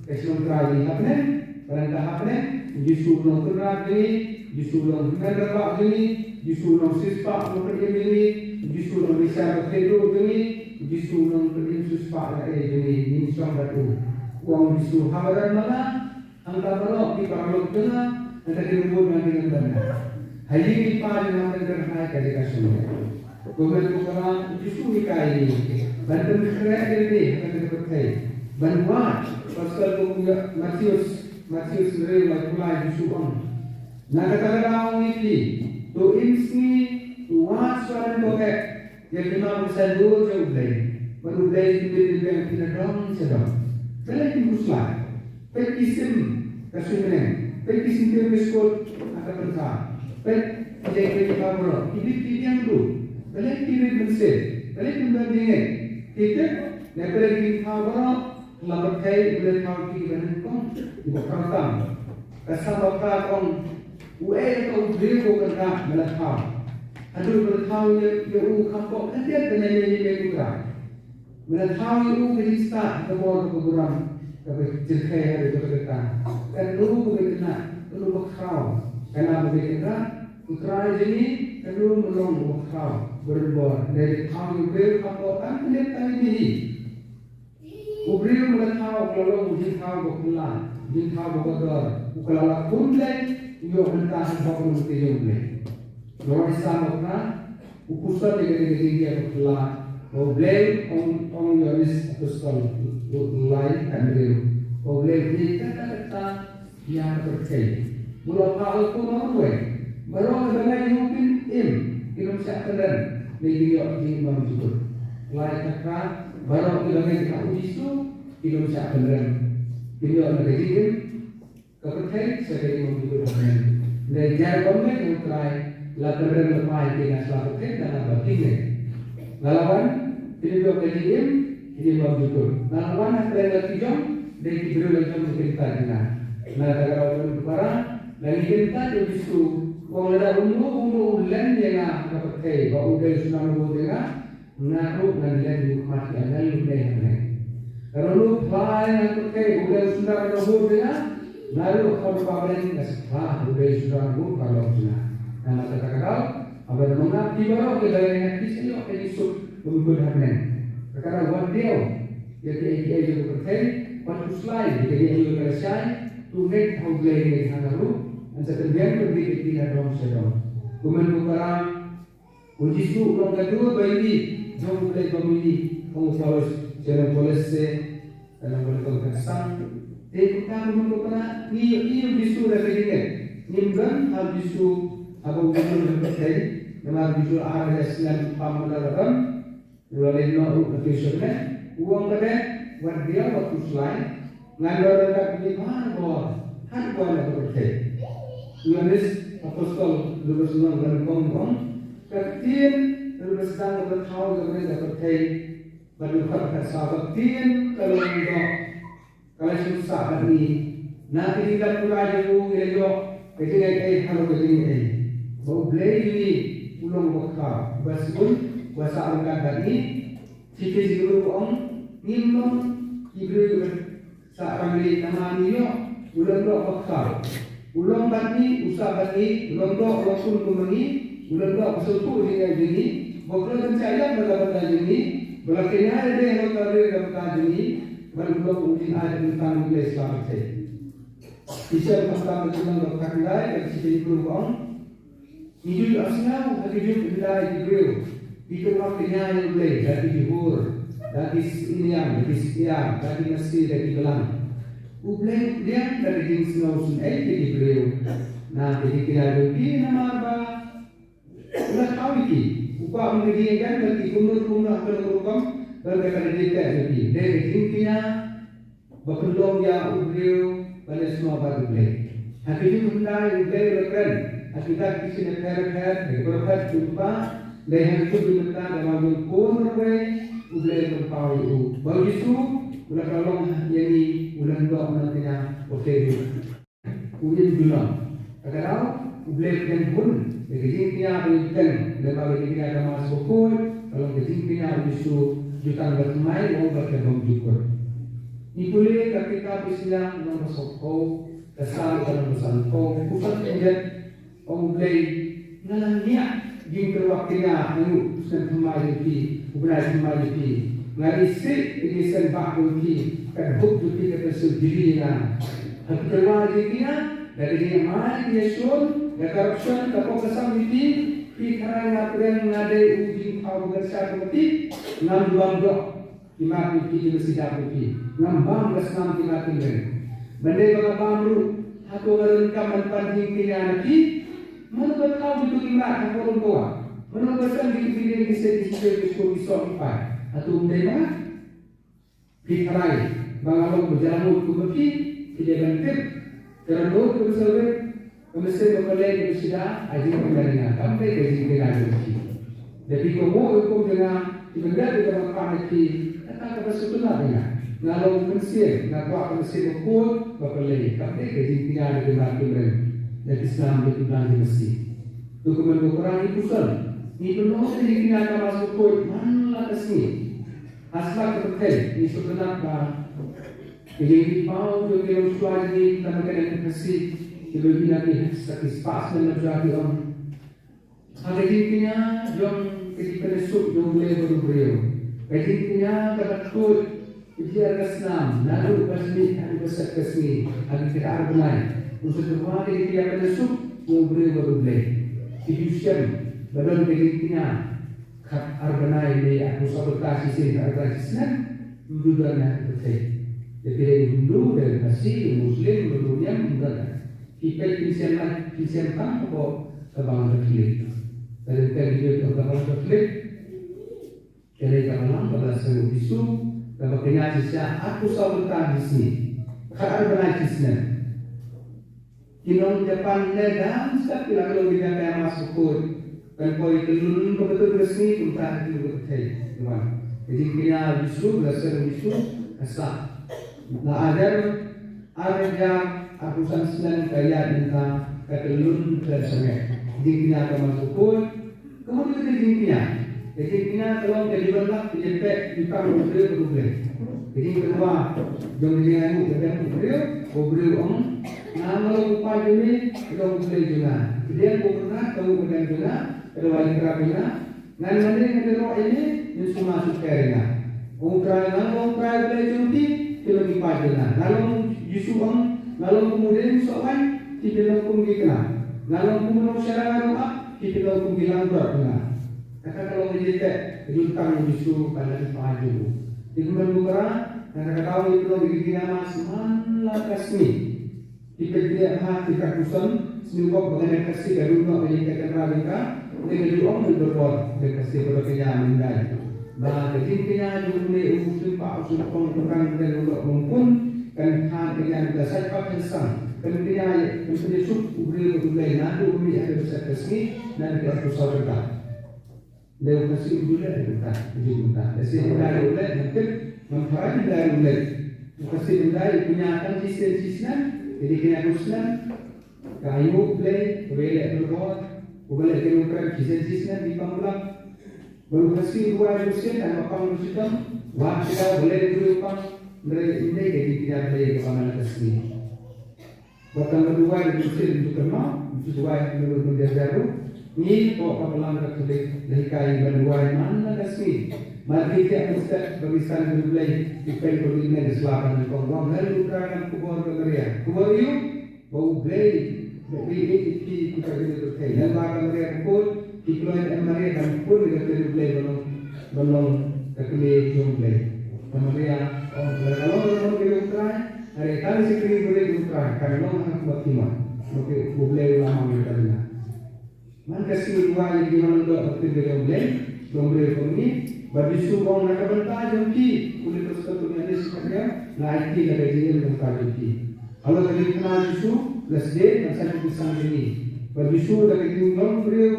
ka shnong Trai ngi hapdeng, ka dang ka hapdeng, Jisu u long Kynrad jong ngi, Jisu u long Hynmen Rangbah jong ngi, Jisu u long Sispah u long Pynïap jong ngi, Jisu u long Bishar Bakhuid jong ngi, Jisu u long Pynïap Sispah ïa ngi jong ngi, ngin shong bad u. U ong Jisu, ha madan ma nga, hangta baroh ki paralok jong nga, hangta ki rumbun nga ki ngan ban na. Ha ïing i Pa jong nga don kyrhai ka jaka shongneh. Kumne ko para, Jisu u hikai ïa ngi ban pynkhreh ïa lade ha kata ka pyrthei. Ban wad, pasal kum u Mathaios, Mathaios hynriew lai phew lai, Jisu u ong, na kata ka daw ong ïa phi, to im sngi, to wad shuwa lem ko heh. Ïa ki ma ba sa dur jong U Blei, bad U Blei u dei ban pynbiang ïa phi na dong sha dong. Balei phin khuslai? Peit ki sim ka sui bneng, peit ki syntiew biskut ha ka pyrthei, peit ki jingkit ki ba baroh, ki bit ki biang ruh. Balei phi rit mynsiem? Balei phin don jingngeit? Phi tip, ne balei phin thaw baroh la pyrthei, U Blei thaw ki ba nyngkong, ki ba khraw tam. Ka Salm ba phra ka ong, uei uta u briew ba u Kynrad me la thaw? Haduh ba la thaw ïa, ïa u kham pop khyndiat ban ïa, ïa, ïa u Trai. Me la thaw ïa u ka jingstad, ka bor, ka burom, kaba jyrkhei haduh katta katta. Kano ba itynnad, kano ba khraw, ka nam U Blei Kynrad, U Trai jong ngi, kano ba long uba khraw, ba don bor, ne la thaw ïa u briew kham pop tang khyndiat tang ïa hi. U briew me la thaw u ka la long u jingthaw ba khuslai, u jingthaw ba kordor, u ka la lah khun Blei, u ïoh bynta ha ka bor ka jong U Blei. Ngi rwai Salm ba phra, u pynshoi ïa kane ka jingïa ba khuslai, ba U Blei, ong, ong Ïoannis Apostol, u, u lai ka briew, ba U Blei u dei katta katta ïa ka pyrthei. Mut la phah la khun ong ruh, baroh kiba ngeit ïa u kin im, kin ym shah pynrem, ne kin ïoh jingim bymjukut. Lai kata, baroh kiba ngeit ha U Jisu kin ym shah pynrem, kin ïoh na ka jingim ka pyrthei sha ka jingim bymjukut. Amen. Hynrei ïa kiba ngeit ha U Trai, la pynrem la phah ïa ki na sla pyrthei, tang haba ki ngeit. Nga la wan, phin ïoh ka jingim, jingim bymjukut. Nga la wan ha pdeng la ki jong, dei ki briew la jong ki kyntait ïa nga. Na kata ka daw ko para, la ngi kyntait ïa U Jisu, u ong lada uno uno u len ïa nga ha ka pyrthei, ba u dei u synran u bud ïa nga, nga ruh ngan len ïa u ha khmat ki angel lymne ha bneng. Lada uno u phla ïa nga ha ka pyrthei, u dei u synran u bud ïa nga, nga ruh ha khmat u Kpa bneng ngan sa phla u dei u synran u bud paralok jong nga. Na kata ka daw, haba ma nga phi baroh ki la ïa nga, phi sa ïoh ka jingsuk bymjukut ha bneng. Kata ka daw wat diaw ïa kiei kiei jong ka pyrthei, wat khuslai ïa kiei kiei jong ka lashai, to ngeit ha U Blei, ngeit ha nga ruh, ngan sa pynbiang pynbiang ïa phi na dong sha dong. Kumne ko para, U Jisu u long ka dur ba ïeit jong U Blei ba miet, ong u Paulus sha ki nong Kolosse, ka lynnong ba nyngkong ka dkhot san. Te kumta kumne ko para, ngi ïohi ïa U Jisu da ka jingngeit. Ngim don ha U Jisu haba u wan ha pyrthei, namar U Jisu ar hajar snem u pang mynta la don. U la leit noh ruh na ki shnong, u ong kata, wat diaw wat khuslai, ngan don ryngkat ïa phi baroh haduh ban ïa ka pyrthei. Ïoannis Apostol, lynnong ba nyngkong, u ong, ka ktien kaba sdang kaba thaw ïa ka pyrthei, bad u khat ka sa, ka ktien ka long doh. Ka la sngewsih bad ngi. Na ka jingïalap pura jong u ngi la ïoh ka jingaiei halor ka jingaiei. Ba U Blei jong ngi u long uba khraw, uba sngewbha, uba sah ryngkat bad ngi. Shithi jong u ong, ngim long ki briew kiba sah rangli, namar ngi ïoh u long doh uba khraw. U long bad ngi, u sah bad ngi, u long doh, u long khun kum ma ngi, u long doh ba sngewthuh ïa ka jingaiei jong ngi, ba u la pynshah ïap na ka bynta jong ngi, ba la kynjah ïa ka bynta jong ngi, bad u long u jingai bad u tang U Blei sla pyrthei. Ki shem khamtam ka lynnong ba khatkhyndai, ka shithi Hebru ka ong, ngi ju ïohsngew ha ki juk hyndai ki briew ki kynnoh kynjah ïa U Blei da ki jhur, da ki syniang, da ki sykiar, da ki masi, da ki blang. U Blei u pdiang da ka jingsngew sngewsih ïa ki briew. Na ka jingkñia jong ki namar ba u la thaw ïa ki. U kwah ban ïa ki ïa ka, ki kumno kumno ha ka rukom, ban ka ka jingkñia jong ki. Dei ka jingkñia ba pynlong ïa u briew ban ïasnoh bad U Blei. Ha ki jingkñia U Blei u la kren ha ki dak ki shin pher pher, ha ki prophet jong U Blei, dei ha ki jingkñia ba ma jong ko marwei U Blei u pynpaw ïa u. Ba U Jisu u la ka long ïa ngi, u la ïoh na kñia u te u. U im junom. Ka daw U Blei u pdiang bun ïa ka jingkñia ba u pdiang, lem bad ka jingkñia ka Mass Bakhuid, ka long ka jingkñia U Jisu, jutang ba thymmai, u ong ba ka bym jukut. Ngi pule ka kitab Isaïah lynnong ba sawphew, ka sawphew, ka lynnong ba sanphew, u pynjot, ong U Blei, nga la ngiah jingkyrwat kñia ha u snem thymmai jong phi, u bnai thymmai jong phi. Nga isih ïa ki seng bah jong phi, ka dhup jong phi ka pynshong jri ïa nga. Ha ki tyrwa jong ki kñia, da ka jingmai jingshun, da ka corruption, ka pop ka sam jong phi, phi tharai nga pyrshang, nga dei u jingthaw ba kyrshan ka phi, ngam ju bam doh. Ki mat jong phi, ki masi dap jong phi, ngam bam ka snam ki mat ki mreng. Ban dei ba nga bam ruh, hato nga donkam ban pan jingkñia na phi? Mano ba thaw kito ki mat ha forum ko? Mano ba seng kito ki dieng ki siej ki shisha ki skur ki soh ki phai? Hato ym dei ba nga? Phi tharai ba nga long ba jala mut kum phi? Phi dei ban tip. Ka dohnud kaba sawdong, ka mynsiem ba pyllait, kaba shida, ai jingkyrmen ïa nga, kam dei ka jingkyrmen ïa phi. Da phi kohnguh ïa ka hukum jong nga, phi ban ïaid ïa kaba nga kwah ïa phi, kata kaba sngewtynnat ïa nga. Nga long u mynsiem, nga kwah ka mynsiem bakhuid, ba pyllait, kam dei ka jingkyrmen ïa ki mat ki mreng, da ki snam, da ki blang ki masi. To kumne ko Kynrad ngi pyrshang, ngi pynlong ka jingkyrmen ïa ka Mass Bakhuid man la ka sngi. Ha sla ka pyrthei, ngi sngewtynnat ba Ka jingpynpaw jong ki longshuwa jong ngi, tang ba ka dei ka Khasi, kiba ïohi na ki ha ki spah snem na jua ki ong. Ha ka jingkñia jong ka jingpynïasuk jong u Blei bad u briew. Ka jingkñia kaba tuid, ka jingïaid ka snam, naduh ba sdang haduh ba set ka sngi, ha ki khatar bnai. Un sa tyrwa ka jingpynïasuk jong u briew bad u Blei. Ki ju shem ba don ka jingkñia khatar bnai ne arphew saw bynta shisien, khatar bnai shisnem, ym ju don ha ka pyrthei. Te phi dei u Hindu, dei u Khasi, u Muslim, u Niam, ym don. Phi peit pynshai, pynshai tang hapoh ka Bangla Catholic. Ka dei ka dei ka Bangla Catholic. Ka dei ka Balang kaba la seng u Jisu, kaba kñia shisha arphew saw bynta shisien. Khatar bnai shisnem. Ki nong Japan ne dang stad ki la kdew ïa ka Mass Bakhuid. Kan poi kyllun kumba tut ka sngi kumta ha ki ka pyrthei. Wan. Ka jingkñia Jisu, la seng Jisu, ka sah. La hajar, ar hajar arphew san snem ka ïaid mynta, ka kyllun khlem sangeh. Jingkñia ka Mass Bakhuid, Ka mut ka jingkñia, ka jingkñia ka long ka jingwan lap, ka jingteh, jingtang u briew bad u Blei. Ka jingkynmaw jong ka jingaiñguh ka dem u briew, u briew ong, nga nga long u kpa jong me, ka long u Blei jong nga. Ka dem u Kynrad, ka long u dem jong nga, ka dei u Blei jong nga. Ngan ym dei ngan ïaroh ïa me, men sumar sumar ïa nga. U Trai, nga long u Trai Blei jong phi, phi long ki kpa jong nga. Nga long, Jisu ong, nga long kum u dieng soh waiñ, phi phi long kum ki kynad. Nga long kum u nongshakri nongap, phi phi long kum ki langbrot jong nga. Kata ka long ka jingteh, ka jingtang u Jisu ban long ki kpa jong u. Te kumno u Kynrad, na kata ka daw ngi pynlong ïa ki jingkñia mass man la ka sngi. Ki peit peit ha ki ka kuson, sniewbok ba ka dei ka Khasi ka dei noh ka dei ka Kynrad ka, ne ka dei ong dei bor bor, dei ka Khasi ba ka kñia myndai. Ba ka jingkñia jong une u shynpah u shynpong u rang dei u lok longkun, kan kha ka kñia ka sait pat kan sang, kan kñia kan kñia suk u briew u Blei naduh u mih ha ka bsek ka sngi, na ka arphew saw bynta. Dei u Khasi u ju leh kumta, u ju kumta. Lehse u Blei u leh, ngam tip, ngam tharai u Blei u leh. U Khasi u Blei u kñia tang shisien shisnem, te dei kñia kum snem. Ka ainguh Blei, kaba ïaleh bad God, uba leh ki nongkren shisien shisnem, dei pang blang. Bad u Khasi u duwai kum sien, tang ba pang kum shitom, wat kata ba leh u pang, hynrei ym dei ka jingkñia Blei kaba man la ka sngi. Wat tang ba duwai kum sien ym ju kynmaw, ym ju duwai ym ju kynmaw jar jar ruh. Ngi hapoh ka Balang Katholik la hikai ba duwai man la ka sngi. Mar ngi thiah mynstep ba ngi san ïa U Blei, ngi peit ba ngi neng ka sla ba nyngkong, wan ngan U Trai ngan khubor ka Maria. Khubor aïu? Ba U Blei ba ïeit ïa phi, phi ka jingïeit ka pyrthei. Ngan ba ka Maria ka khun, phi kloi em Maria ban khun ïa ka kmie U Blei, ban long, ban long ka kmie jong U Blei. Ka Maria ong, ka long, ka long ka jong U Trai. Hynrei tang shi kmie U Blei jong U Trai kan long ha khmat phi ma. Ba ki U Blei u la mang ïa ka bynta. Man ka sngi u wai ïa ki man long doh ba kin bynta U Blei, long briew kum ngi, bad u Jisu u ong na ka bynta jong ki, u leh ka sngewthuh kum ïa ngi sngewthuh ïa nga aiti la ka jingim na ka bynta jong ki. Halor ka jingkynmaw u Jisu, la sdie, ban sa ju pynsan jong ngi. Bad u Jisu da ka jinglong briew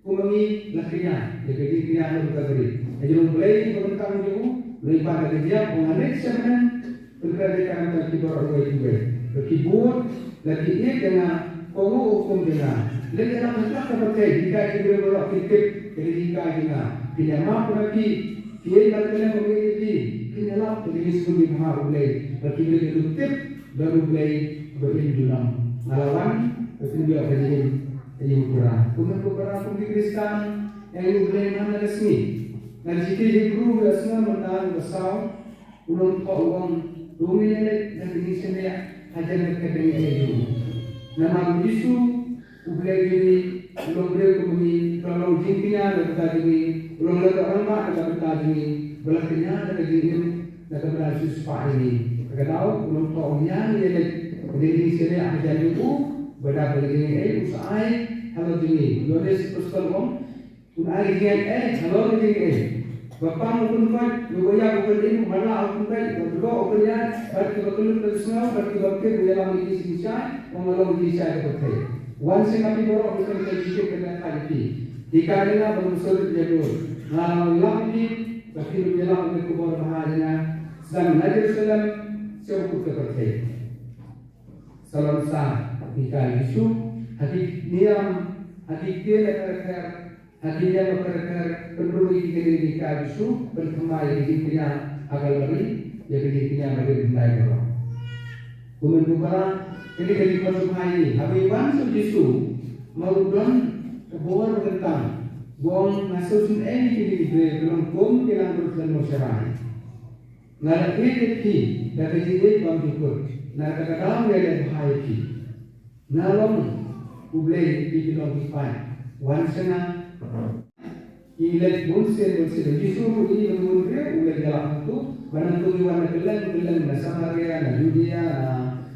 kum ma ngi la kñia, ïa ka jingkñia halor ka bri. Ka jong U Blei ba kynta jong u, u la ïa pan da ka jingïap, u ong ha leit sha bneng, pynkreh ïa ka bynta ki baroh uwei uwei. Ba ki bud, la ki ïeit ïa nga, kohnguh hukum jong nga. Leit ïalap ha ka pyrthei, hikai ki briew baroh kin tip ïa ka jinghikai jong nga. Kin ïamap na phi, ki ïeit bad kylleng ba ngi ïeit ïa phi, kin ïalap ïa ka jingsngewbha U Blei. Ba ki briew kin tip ba U Blei ba im junom. Nga la wan, ba kin ïoh ka jingim. Ïa u para. Kumne u para kum ki Khristan, ïa u Blei man la ka sngi. Na ka shithi Hebru ka lynnong mynta ka saw, u nongthoh u ong, to ngin ïaleit na ka jingsngewsih hajan ka kyrteng ïa u. Namar u Jisu, U Blei jong ngi, u long briew kum ngi, u long jingkñia na ka bynta jong ngi, u long rangbah na ka bynta jong ngi, ba la kñia na ka jingim, na ka bynta u siewspah jong ngi. Ka daw, u nongthoh u ong ïa ngi ïaleit, ka jingsngewsih hajan jong u, ba da ka jingim u sa ai halor jong ngi. Ïoannis Apostol u ong, un ai jingïaid halor ka jingïaid. Ba pang u pynkoit, ba ïap u pynim, ba lah u pynkoit, ba duk u pynïaid, bad kiba kyllut ka sngew, bad kiba kit u ïalam ïa ki synshar, ba nga long jingshai ka pyrthei. Wan sha nga phi baroh, ba sngewthuh ka jingkit ka jingkit. Hikai ïa nga ba ngam sngewthuh ïa ka. Nga long ïalam ïa ki, ba ki ïalam ïa ka khubor babha ïa nga. Sdang na Jerusalem, sha bakut ka pyrthei. Salon sa, hikai Jisu, ha ki niam, ha ki ktien ka pyrthei, ha ki niam ba pyrkhat, pynrung ïa ki kane ki ka Jisu, pynthymmai ïa ki jingkñia ha Kalbari, ïa ki jingkñia ba dei hyndai baroh. Kumne u para, kane ka jingkñia jingkñia ïa ki, haba ïa wan sha u Jisu, ma u don ka bor ba kyntang, u ong nga sngewsynei ïa kine ki briew, ki long kum ki langbrot lane sharai. Nga la ïeit ïa phi, da ka jingïeit bymjukut, na kata ka daw nga ïaleh bha ïa phi. Nga long U Blei, phi ki long ki paid. Wan sha nga. Ki leit bun sien bun sien. U Jisu ruh u ïohi bun briew, u leit ïalap hangto. Ba nangto ki wan na kylleng kylleng, na Samaria, na Judea, na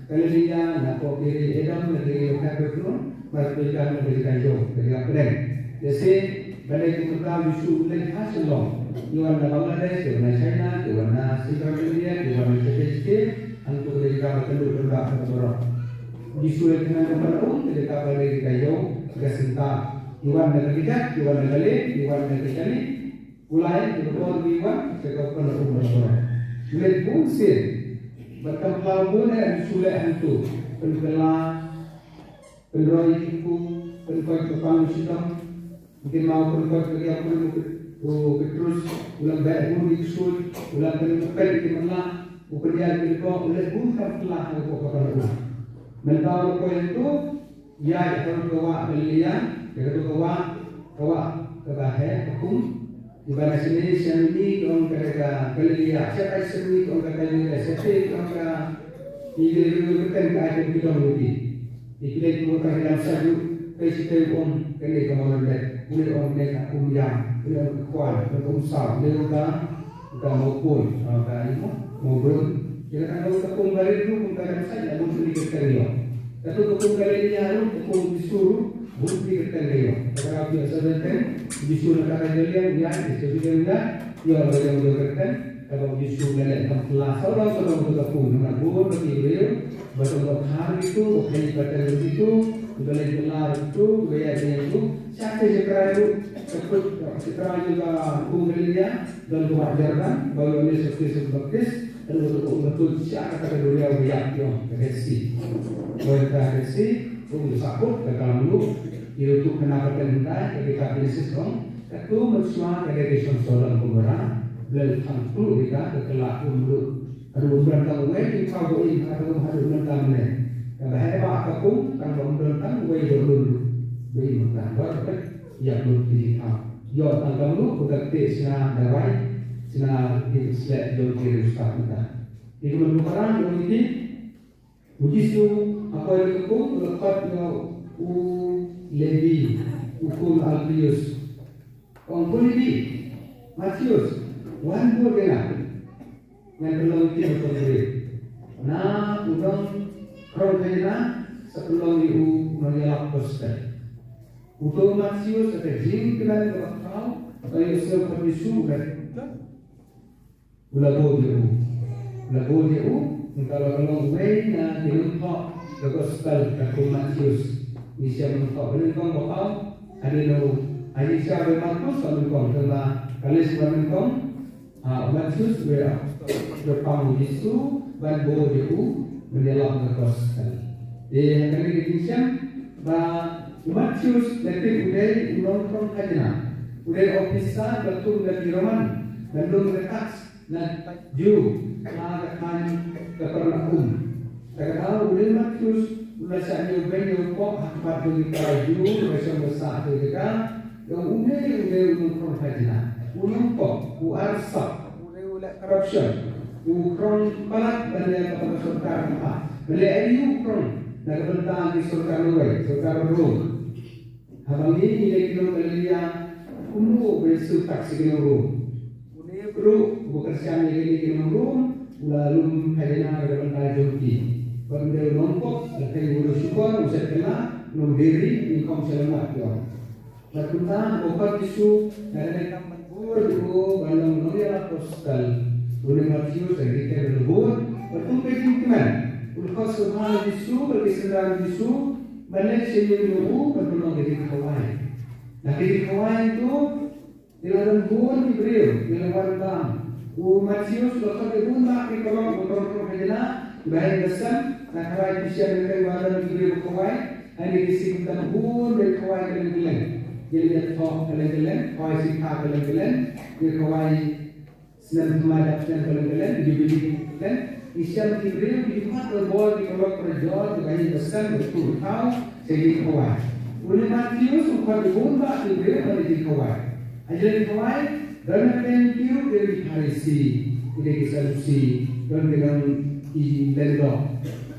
Galilaia, na ki ri Edom, na ki ri Lebanon, bad ki wan na ki ri Kairo, ki ri Pdeng. Lehse, balei kumta u Jisu u leit ha Shillong. Ki wan na Bangladesh, ki wan na China, ki wan na Central India, ki wan na China, hangto ki ri ka ba kynduh kynrah ka baroh. U Jisu leit ha Kapernaum, ki ri ka ba leit ka ïew, ka synta. Ki wan na ka kjat, ki wan na ka leit, ki wan na ka kali. U lai, ki bor ki wan, ki ka Kapernaum ka baroh. U leit bun sien. Bad kam pynlaw bun eh, u Jisu leit hangto. Pynkylla, pynroi ki kpu, pynkoit ka pang shitom. Ki maw pynkoit ka ïa pyn u Pet-, u Petrus, u la beh bun ki ksuid, u la pynpet ki matlah, u pynïaid ki lykop, u leh bun kam pynlah ha ka pok ka pang u. Mynta u la poi hangto, ïaid ha ka wah Galilea, ïa kato ka wah, ka wah kaba heh, ka kum. Kiba na shane sha mini ki ong ka dei ka Galilea, sha tai sha mini ki ong ka Galilea, sha tai ki ong ka, ki Galilea ki ong ka, ka ai ki dong ki. Ki pynleit ki ong ka dei ka Sadukai, Sadukai ong ka dei ka Mawlynnai, une ong ka dei ka Umïam, une ong ka Khwan, une ong ka Umsaw, une ong ka, ka Mawpun, ah, ka imo, Mawbrun. Ïa kata ka ong ka kum Galilea, kum ka dei ka Sadukai, kum ka dei ka Galilea. Kato ka kum Galilea ruh, ka kum Jisu ruh, bun ki kyrteng ka ïoh. Ka kynmaw ïa ka kyrteng Jisu na ka Galilea, ïa, Jisu Galilea, ïoh ka ïoh ka kyrteng, kaba u Jisu u leh kam kylla, sawdong sawdong ka kum, namar bun ba ki briew, ba tang ba khar kito, ba khie pateng kito, ba leh kylla kito, ba ïa kito, sha ka Zakaria ruh, ka put, Zakaria ka kum Galilea, don ka wah Jordan, ba u Ïoannis Baptis, Baptis, Ka dei ka duriaw ba ïap ïong, ka Dead Sea. Ka Dead Sea, ka dei ka mluh, ïa u tu kane ka pateng hynrei, ka dei ka Genesis ong, katu mynshuwa ka dei ka shnong Sodom Gomorrah, Blei u khang khlur ïa ka, ka kylla u mluh. Haduh mynta uwei, ki phaw ba im, haduh, haduh mynta mynne. Kaba heh ba ka kum, tang ba ym don tang uwei ba lun, ba im mynta. Ba ka peit, ïa ka lun ki jingthaw. Ïoh tang ka mluh, ba ka kti sna dawai, sna ki sleh jong ki riewstad mynta. Ki kumne u Paran, u ong ïa ki, u Jisu, ha poi ka kum, u la khot ïa u Lebi, u khun Alpheus. U ong, ko Lebi, Mathius, wan bud ïa nga. Ngan pynlong ïa phi ban long briew. Na u nongkhrong khajna, Sa pynlong ïa u nongïalap gospel. Uto u Mathaios ha ka jingkmen kaba khraw, ka ïohsngew pat Jisu u la, u la bud ïa u. U la bud ïa u, nangta la ka long uwei na ki nongthoh ka gospel katkum u Mathaios. Ngi shem nongthoh ba nyngkong ba paw, hadien u, ha ka jingshah ba u Markos ba nyngkong, tangba ka list ba nyngkong, Ah, u Mathaios u la, u la pang u Jisu ban bud ïa u ban ïalap ïa ka gospel. Te ha kane ka jingshem ba u Mathaios la tip u dei u nongkhrong khajna. U dei u ophisar ba kum da ki Roman ban lum ïa ka tax na Jiw ha ka thaiñ Kapernaum. Te kata u dei u Mathaios u la shah ñiew beiñ ñiew pok ha khmat jong ki para Jiw ba shong ba sah ha ka jaka. Ïa u dei, u dei u nongkhrong khajna, u nongpop, u arsap, u dei u leh corruption, u khrong palat ban leh kaba ka sorkar ka phah, ban leh aïu u khrong na ka bynta ki sorkar Norway, sorkar Rom. Haba ngi ngi leh ki nong Galilea, kumno ba ïa siew tax ïa ki nong Rom? Une ruh uba kyrshan ïa kine ki nong Rom u la lum khajna na ka bynta jong ki. Bad u dei u nongpop, la kheiñ u nongshukor, u shet kylla, u nongdiri, nyngkong sha lammat ki ong. Bad kumta u khot Jisu na kane ka kam ban bud ïa u ban long nongïalap gospel. Une u Mathaios u la dei ban bud, bad kum ka jingkmen u la khot sngewbha ïa u Jisu bad ki synran u Jisu ban leit sha ïing jong u ban pynlong ka jingkhawai. Na ka jingkhawai to Ki la don bun ki briew, ki la wan bam. U Mathaios u la khot ïa bun bah ki paralok, ki paralok khajna, kiba heh ba sem, na khawai ki shem ïa ka, ba don ki briew ba khawai, ha kine ki sngi tam bun ba khawai kylleng kylleng. Ki la ïathoh kylleng kylleng, khawai sngi kha kylleng kylleng, ki khawai snem thymmai dap snem kylleng kylleng, jubilee kylleng kylleng. Ki shem ki briew, ki khot ïa bun ki paralok parajor, kiba heh ba sem, ba kyntu ba thaw, sha ki khawai. Une u Mathaios u khot ïa bun bah ki briew ban ïa ki khawai. Ha ki khawai, don hapdeng ki, ki dei ki Pharisi, ki dei ki Sadusi, don ki dang ki lyngdoh.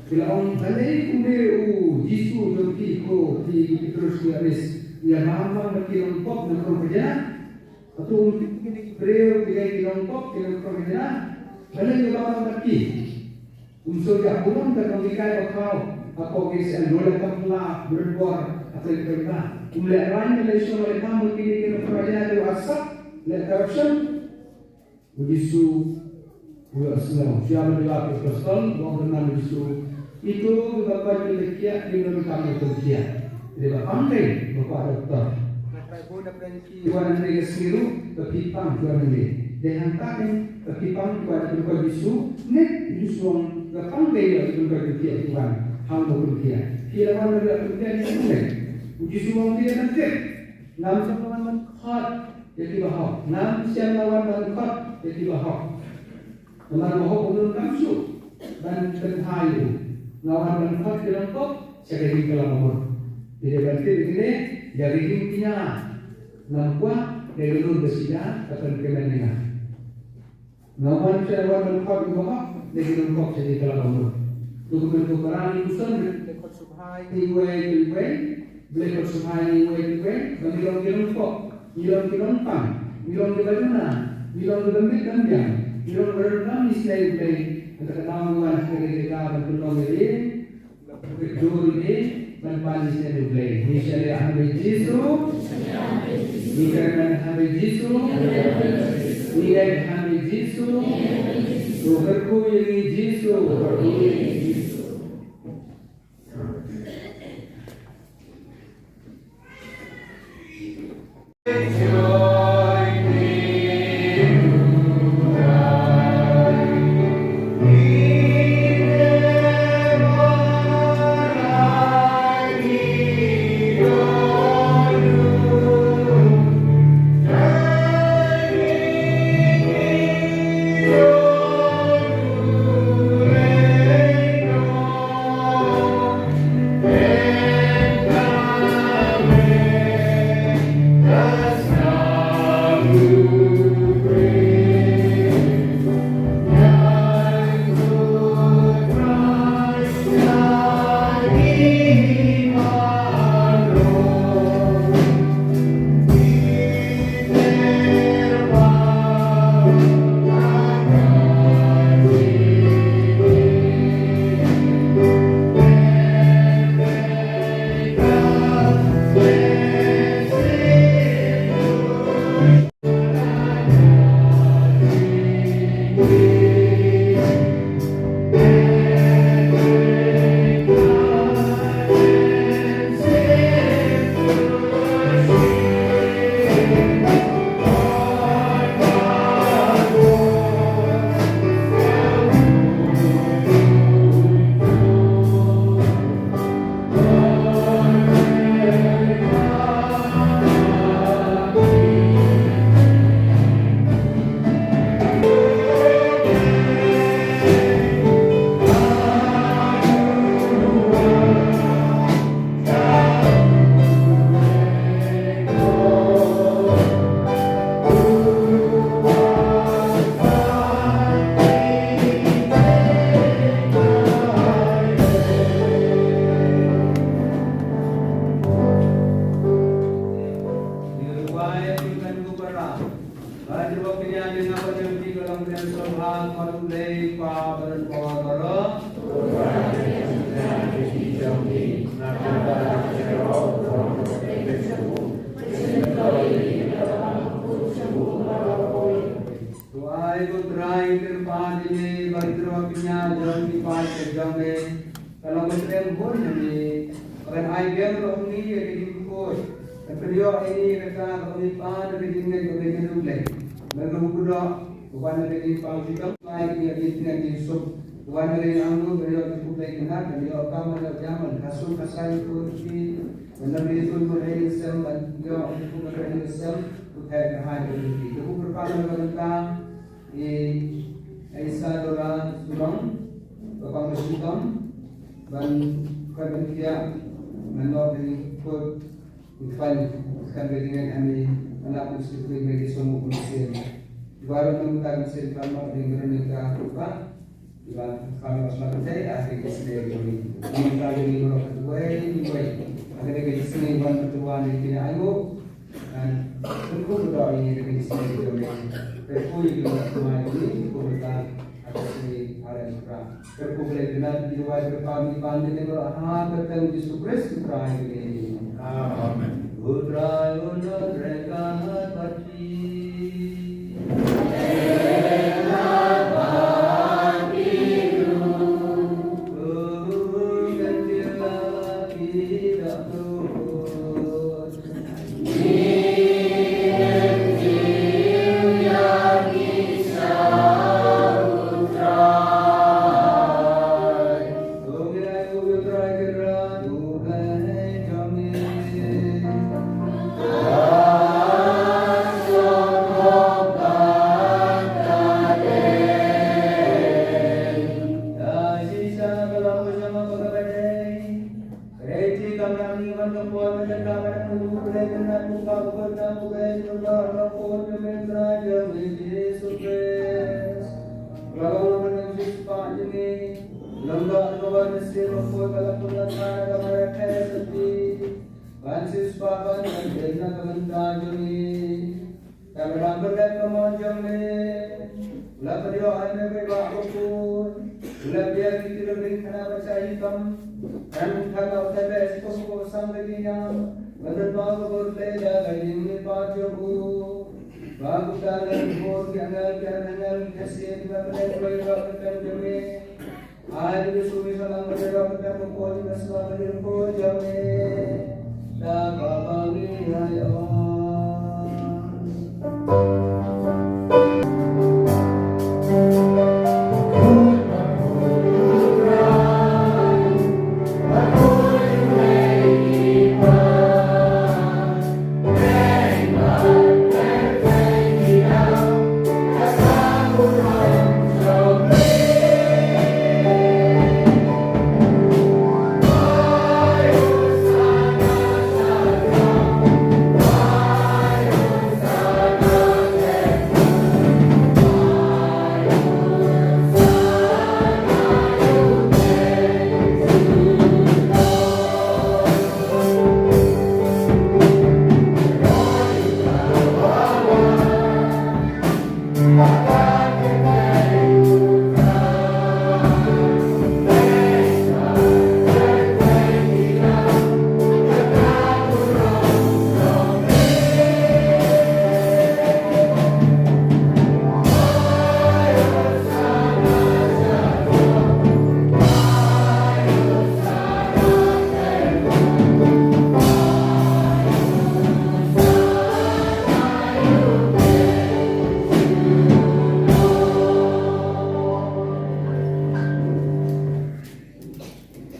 Ki la ong, balei une u Jisu jong phi, ko phi, ki Petrus, ki Yohanes, u ïa bam bam bad ki nongpop nongkhrong khajna? Hato um tip kine ki briew ki dei ki nongpop, ki nongkhrong khajna? Balei u ïa bam bam bad ki? Um sngewthuh, burom ka nonghikai bakhraw hapoh K S L, ruh leh kam pla, burom bor, ha ka lynti ka. Um leh rang, leh shong, leh kam, kine ki nongkhrong khajna, ki arsap, leh corruption. U Jisu u ïohsngew. Shuwa ban ïoh ïa ka apostol, u ong kumne u Jisu, ito kiba koit kiba khiah kim donkam ïa u pynkhiah. Te ba pang dei ba kwah doktor. Nga trai bun na pdeng ki wan hangne ka sngi ruh ba phi pang ki wan hangne. Dei hangta kein ba phi pang ki wan ki pynkoit Jisu. Ne u Jisu u ong ba pang dei ïa ki pynkoit pynkhiah ki wan ha u pynkhiah. Phi la wan ban ïoh pynkhiah ki wan hangne. U Jisu u ong phi ïa ban tip. Ngam shym la wan ban khot ïa kiba hok. Ngam shym la wan ban khot ïa kiba hok. Namar ba hok u ym donkam shuh ban pynthait ïa u. Nga wan ban khot ki nongpop sha ka jingkylla ba mut. Te dei ban tip ïa kine, ïa ka jingkñia ngam kwah, dei ka lum ba shisha ka pynkmen ïa nga. Nga wan sha, wan ban khot ïa u ba hok, dei ki nongpop sha ki kylla ba mut. To kumne to para ngi, u Jisu u khot sngewbha ïa ngi iwei pa iwei, u Blei u khot sngewbha ïa ngi iwei pa iwei, ba ngi long ki nongpop, ngi long ki nongpang, ngi long kiba duna, ngi long kiba mih ban biang, ngi long kiba donkam isynei ïa u Blei. Kata ka daw ngi wan ha kane ka jaka ban pynlong ïa u Blei. Ka dur ïa ngi ban pan isynei ïa u Blei. Ngi sa leh ha khmat jong u Jisu. Ngi kyrmen ha khmat jong u Jisu. Ngi leit ha khmat jong u Jisu. To kyrkhu ïa ngi Jisu. To ai ko Trai kyrpad ïa ngi ba ki tyrwa pynïaid jong ki paid ka jong me ka long ka kyrteng bun ïa ngi. Ba kan ai biang ruh ïa ngi ïa ka jingkhuid, kan pynïoh ïa ngi ïa kata kaba ngi pan ïa ka jingngeit kaba ngi ïeit ïa U Blei. Ngan ruh kyrdoh ba wan ïa ka jingpang jingkam, ai ïa ka jingtngen jingsuk. Ba wan ïa ka jingangnud, ban ïoh jingkhublei kynat, ban ïoh kam, ban ïoh jam, ban kha suk kha sai, ban ïoh ri suk, ban ïoh ri sem, ban ïoh jingkhublei kynat, ban ïoh sem. Puteh ka hai ka jingkhuid ka pyrpang ka bynta i Isadora Surong, ka pang ka shitom, ban khuid ban thiah, ban noh ban khuid, ban khuid, ban khuid ban khuid, ban khuid ban khuid, ban khuid ban khuid. Baroh nang ta ban khuid ban noh ban khuid ban khuid. Iba kami ba smat te a ke kisne jong ni. Ni ta jong ni baroh kawei kawei. Aka dei ka jingïaseng wan ka tuan ni kine ai nguh. Kan kyrkhu ba dei ni ka jingïaseng jong ni. Kyrkhu ïa ki ba smat ni, kyrkhu ba ta aka sngi Haren Kra. Kyrkhu Blei Kynrad, ki duwai kyrpad ngi pan kine baroh ha ka kyrteng Jisu Khrist U Trai ngi. Amen. U Trai un don ryngkat bad phi. Ban siewspah ban ïaid na ka bynta jong ngi. Kaba dang byrngem ka mon jong me. U la pynïoh ha me ba i Bah Bakhuid. U la pdiang ïa ki riew ring khana ba shah hitom. Ngan ong tang ïa u Trai ba shisha u ba sam da ki ñiang. Ban don ma u ka bor Blei da ka ïing ki paid jong u. Ba kumta ngan ong ki angel ki archangel ki khyndiat kiba pynlong ïa ka kyrteng jong me. Ai ki sumar salam bad ïa ka kyrteng ba khuid ba sla ba ïa ka kyrteng jong me. Da kaba ngi ai ong.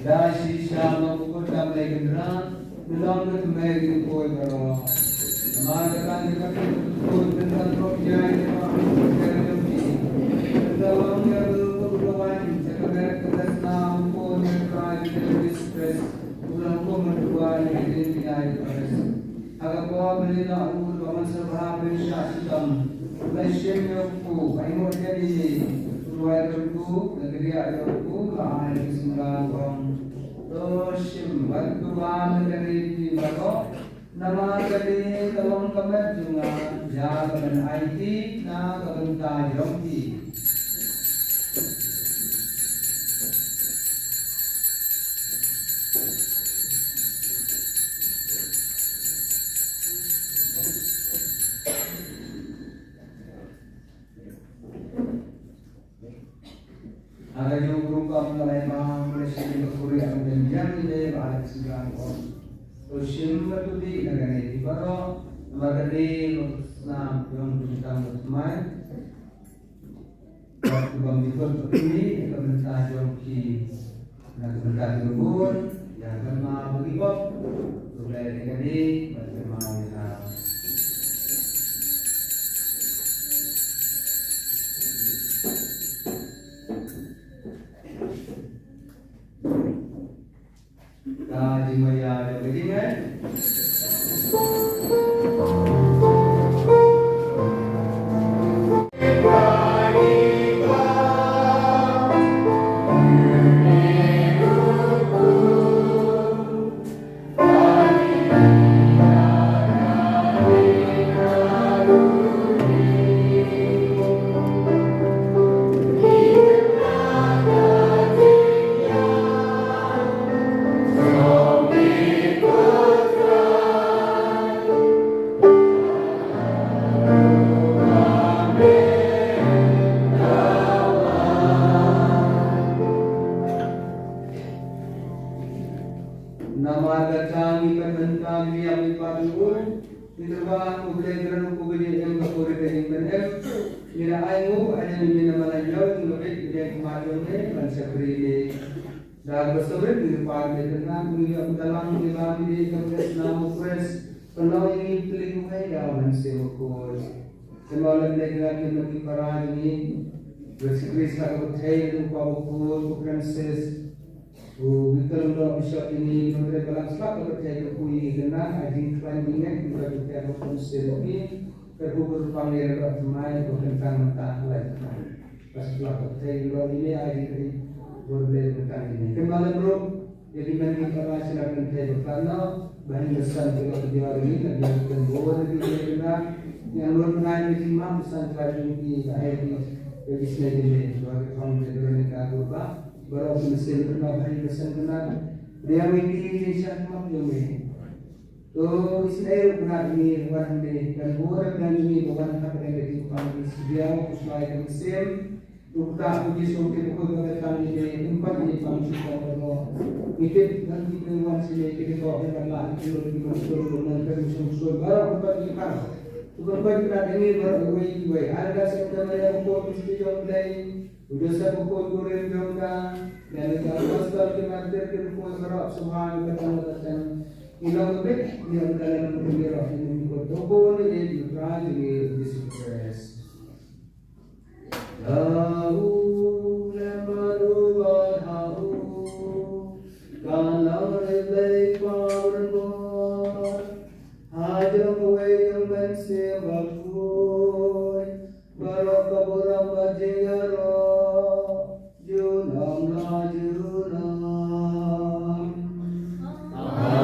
Da shisha ma u kut tam lei kynran, ngi long ka tmei ki koi baroh. Namar kata ngi ka kut kynran roh ïa ki ma u kut kynran ki. Kynran long ïa u kut kynran, sa ka bek ka tasna u kut kynran ki kynran ki stress. U long kut kynran ki kynran ki stress. Ha ka por ba ngi la ur ba man sa bha ban shah shitom, u la shim ïa u kpu, ba ïoh ïa ngi, u la ïa u kpu, la kdiah ïa u kpu, la ai ïa u kpu, la ong, to shim, wat kyrpad ïa ngi baroh, Namar kane ka long ka met jong nga, ïa ka ban aiti na ka bynta jong phi. Haba ïoh rukom ka lai bang, pule sha ïing ka khuri, ïa ka bynta jong i Blei ba la sdang ko. To shim bad to dih na kane phi baroh, namar kane ka snam jong ka bynta jong ka thymmai. Bad ka bym jukut bad kine ka bynta jong ki. Na ka bynta jong u, ïa ka ma ba ki bok. To leh ïa kane bad ka ma ïa ka. Ka jingmaya jong ka jingngeit. Namar kata ngi pynbna ïa u, ngi kyrpad ïa u Blei Trai, u Blei Trai, u Blei Trai, u Blei Trai. Ngi la ai nguh, ai ngi na ma la ïoh, ngi la bit, ngi la khmat ïa u Blei, ban shakri ïa u. Da kaba sawrit ngi pan ïa ka kyrdan, ngi ïa ka dalang, ngi la ïa ka bynta u Khrist, pynlong ïa ngi u tling u hei da u Mynsiem Bakhuid. Kynmaw lem ïa ka kyrdan ki para jong ngi, Jisu Khrist ha ka pyrthei, u Kpa Bakhuid, u Francis, u Victor Lyngdoh Bishop jong ngi, u Reverend Balang Slap ha ka pyrthei, ka pui ngi kyrdan, ai jingkhlaiñ jingngeit, ngi ka pyrthei ha u Mynsiem Bakhuid, ka pyrthei ka pang ïa ka thymmai, ka kyntang mynta ha la ka thymmai. Ba shu tlot ka pyrthei ïa u, ïa u ai jingkyrkhu bor Blei ka tang ïa u. Kynmaw lem ruh ïa ki hynmen ki para sha la ka pyrthei bakla noh, ba hynmen san ki la ka diaw ri la diaw ri bor ri ri ri. Ïa lor bnai ri jingmam san ki la jingki ba ai ki ïa ki snei ki le ba ki thong ki Veronica Gurba. Baroh ki mynsiem ki la ba hynmen san ki la diaw ri ri ri san ki map ïa u. To isynei ruh kane ngi wan ne kan bor kan ngi ba wan hapdeng ka jingpang ki sbiang u slai ka mynsiem. Ruh kata u Jisu ki pukul ka tang ngi ne kumpat ngi pang shu pang ka mo. Ngi tip ngan ki ne wan sini ki ko ki ban la ki lo ki ban lo lo ngan ka shu shu baroh kumpat ngi pang. Kumpat ngi pang ngi baroh wei wei. Ar ka sing ka Maria ko ki sbiang Blei. U Joseph u khun kurim jong ka, lem bad ki apostol ki martir ki riewkhuid baroh, sngewbha ïa ka tang ka tang. Ngi long beit, ngi long ka lem bad ki baroh, ngi long beit. To khun ïa u Trai jong ngi Jisu Khrist. Ha u lem bad u bad ha u, ka long ïa u Blei Kpa Barim Bor. Ha jrong kawei jong u Mynsiem Bakhuid. Baroh ka burom bad jingïaroh, junom la junom. Amen.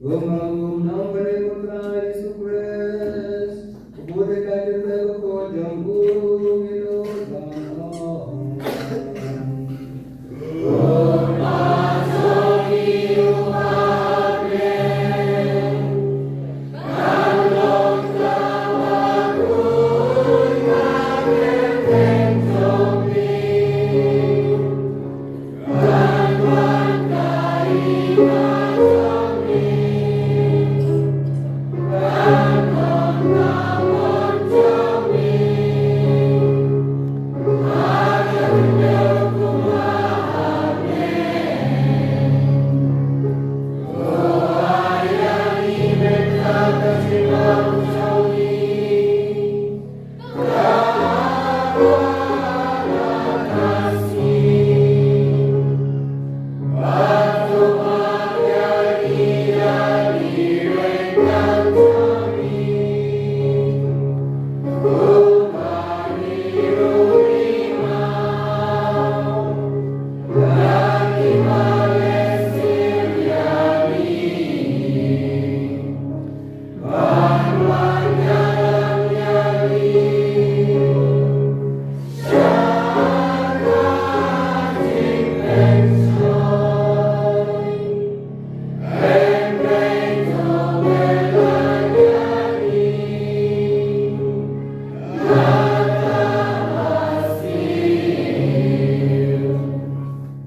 Kumba um nong bad u Trai Jisu Khrist, u bud ïa ka jingpynlong jong u, ngi nud ban ong.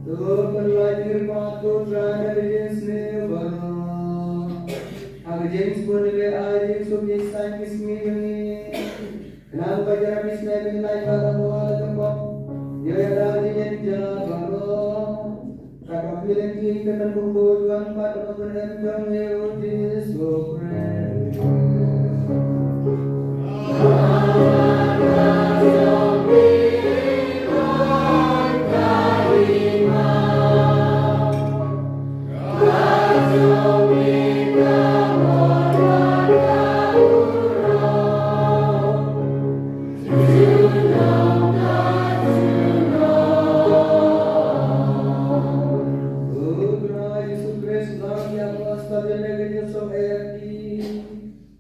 To pynlait ïa ka kyrpad ko Trai na ka jingsniew baroh. Ha ka jingsbun ïa ka ai jingsuk ïa ki sngi jong ngi. Khnang ba ïa ka sngi ba ngi lait bad ka bor ka pop, ïa ka jingïaid baroh. Ka kyrpad ïa ngi ka nang bun bun wan bad ka bun em jong ngi, U Jisu Khrist.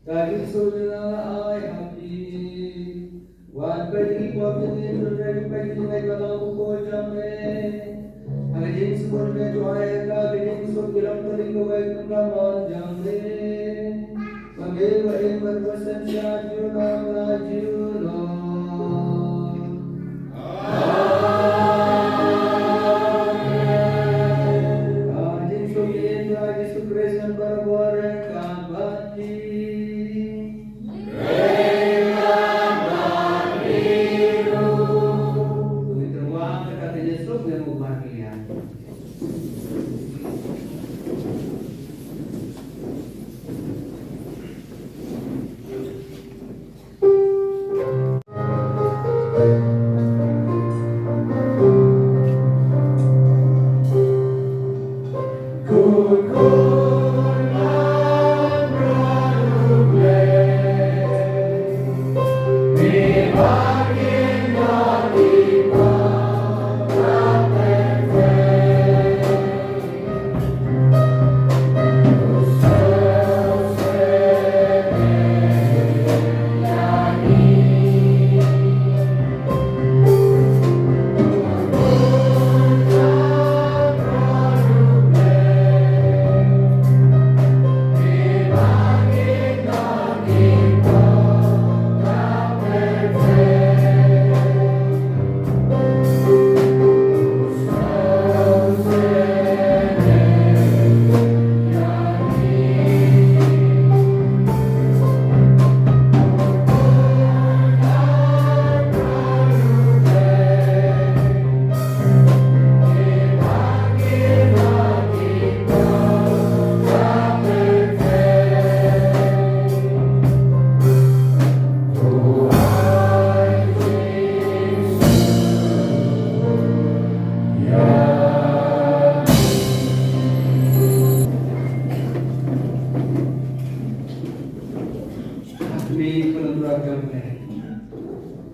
Ka jingsuk jong nga ai ha phi. Wat peit ïa ki pop jong ngi, hynrei peit ïa ki jingngeit ba long u Khun jong me. Ha ka jingsuk me to ai ïa ka, ka jingsuk jong ka ri kawei kum ka mon jong me. Ba me ba im bad ba sngewsih junom la junom. Amen. Ka jingsuk jong u Trai Jisu Khrist ngan barabor ryngkat bad phi.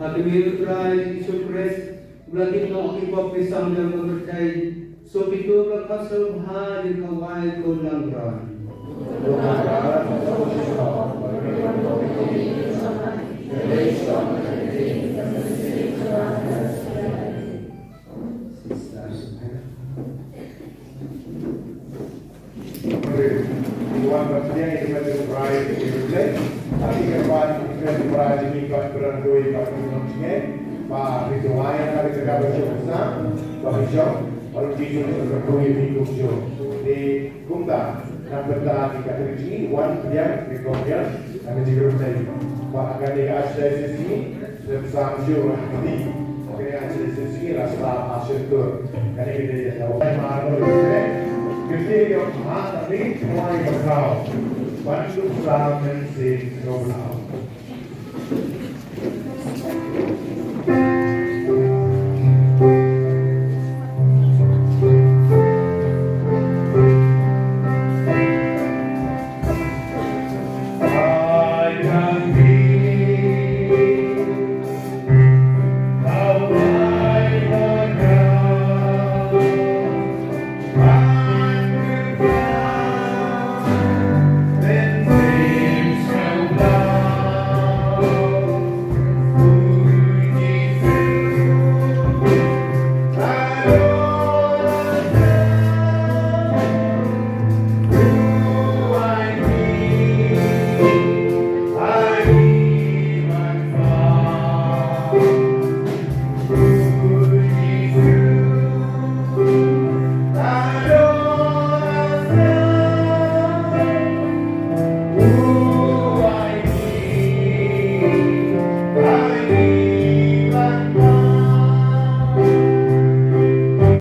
Ha ka kmie U Trai Jisu Khrist, ba la kit noh ki pop ki sam jong ka pyrthei. Sngewthuh ba ka sngewbha jong ka wai Khun Nongkynroi. Wan ba pdiang ïa ka met jong U Trai, ïa U Blei. Ki kyrpad ïa U Trai jong ngi, bad pyrshang ïa ka met jong U Blei, ba phi duwai ïa ka jaka ba shisha, ba phi shong, ba phi shong, ba phi shong, ba phi shong. Te kumta, nang pynta ïa ka met jong ngi, wan pdiang ïa ka met jong U Blei. Ba ka dei ka Archdiocese jong ngi, Lem sam shuh ha kane. Kane ka shisha shisha la sla ha shuh tur. Kane ka dei ka dei ma no le. Kane ka dei ma na ni tuai ba kau. Ban suk sam men sin no blau.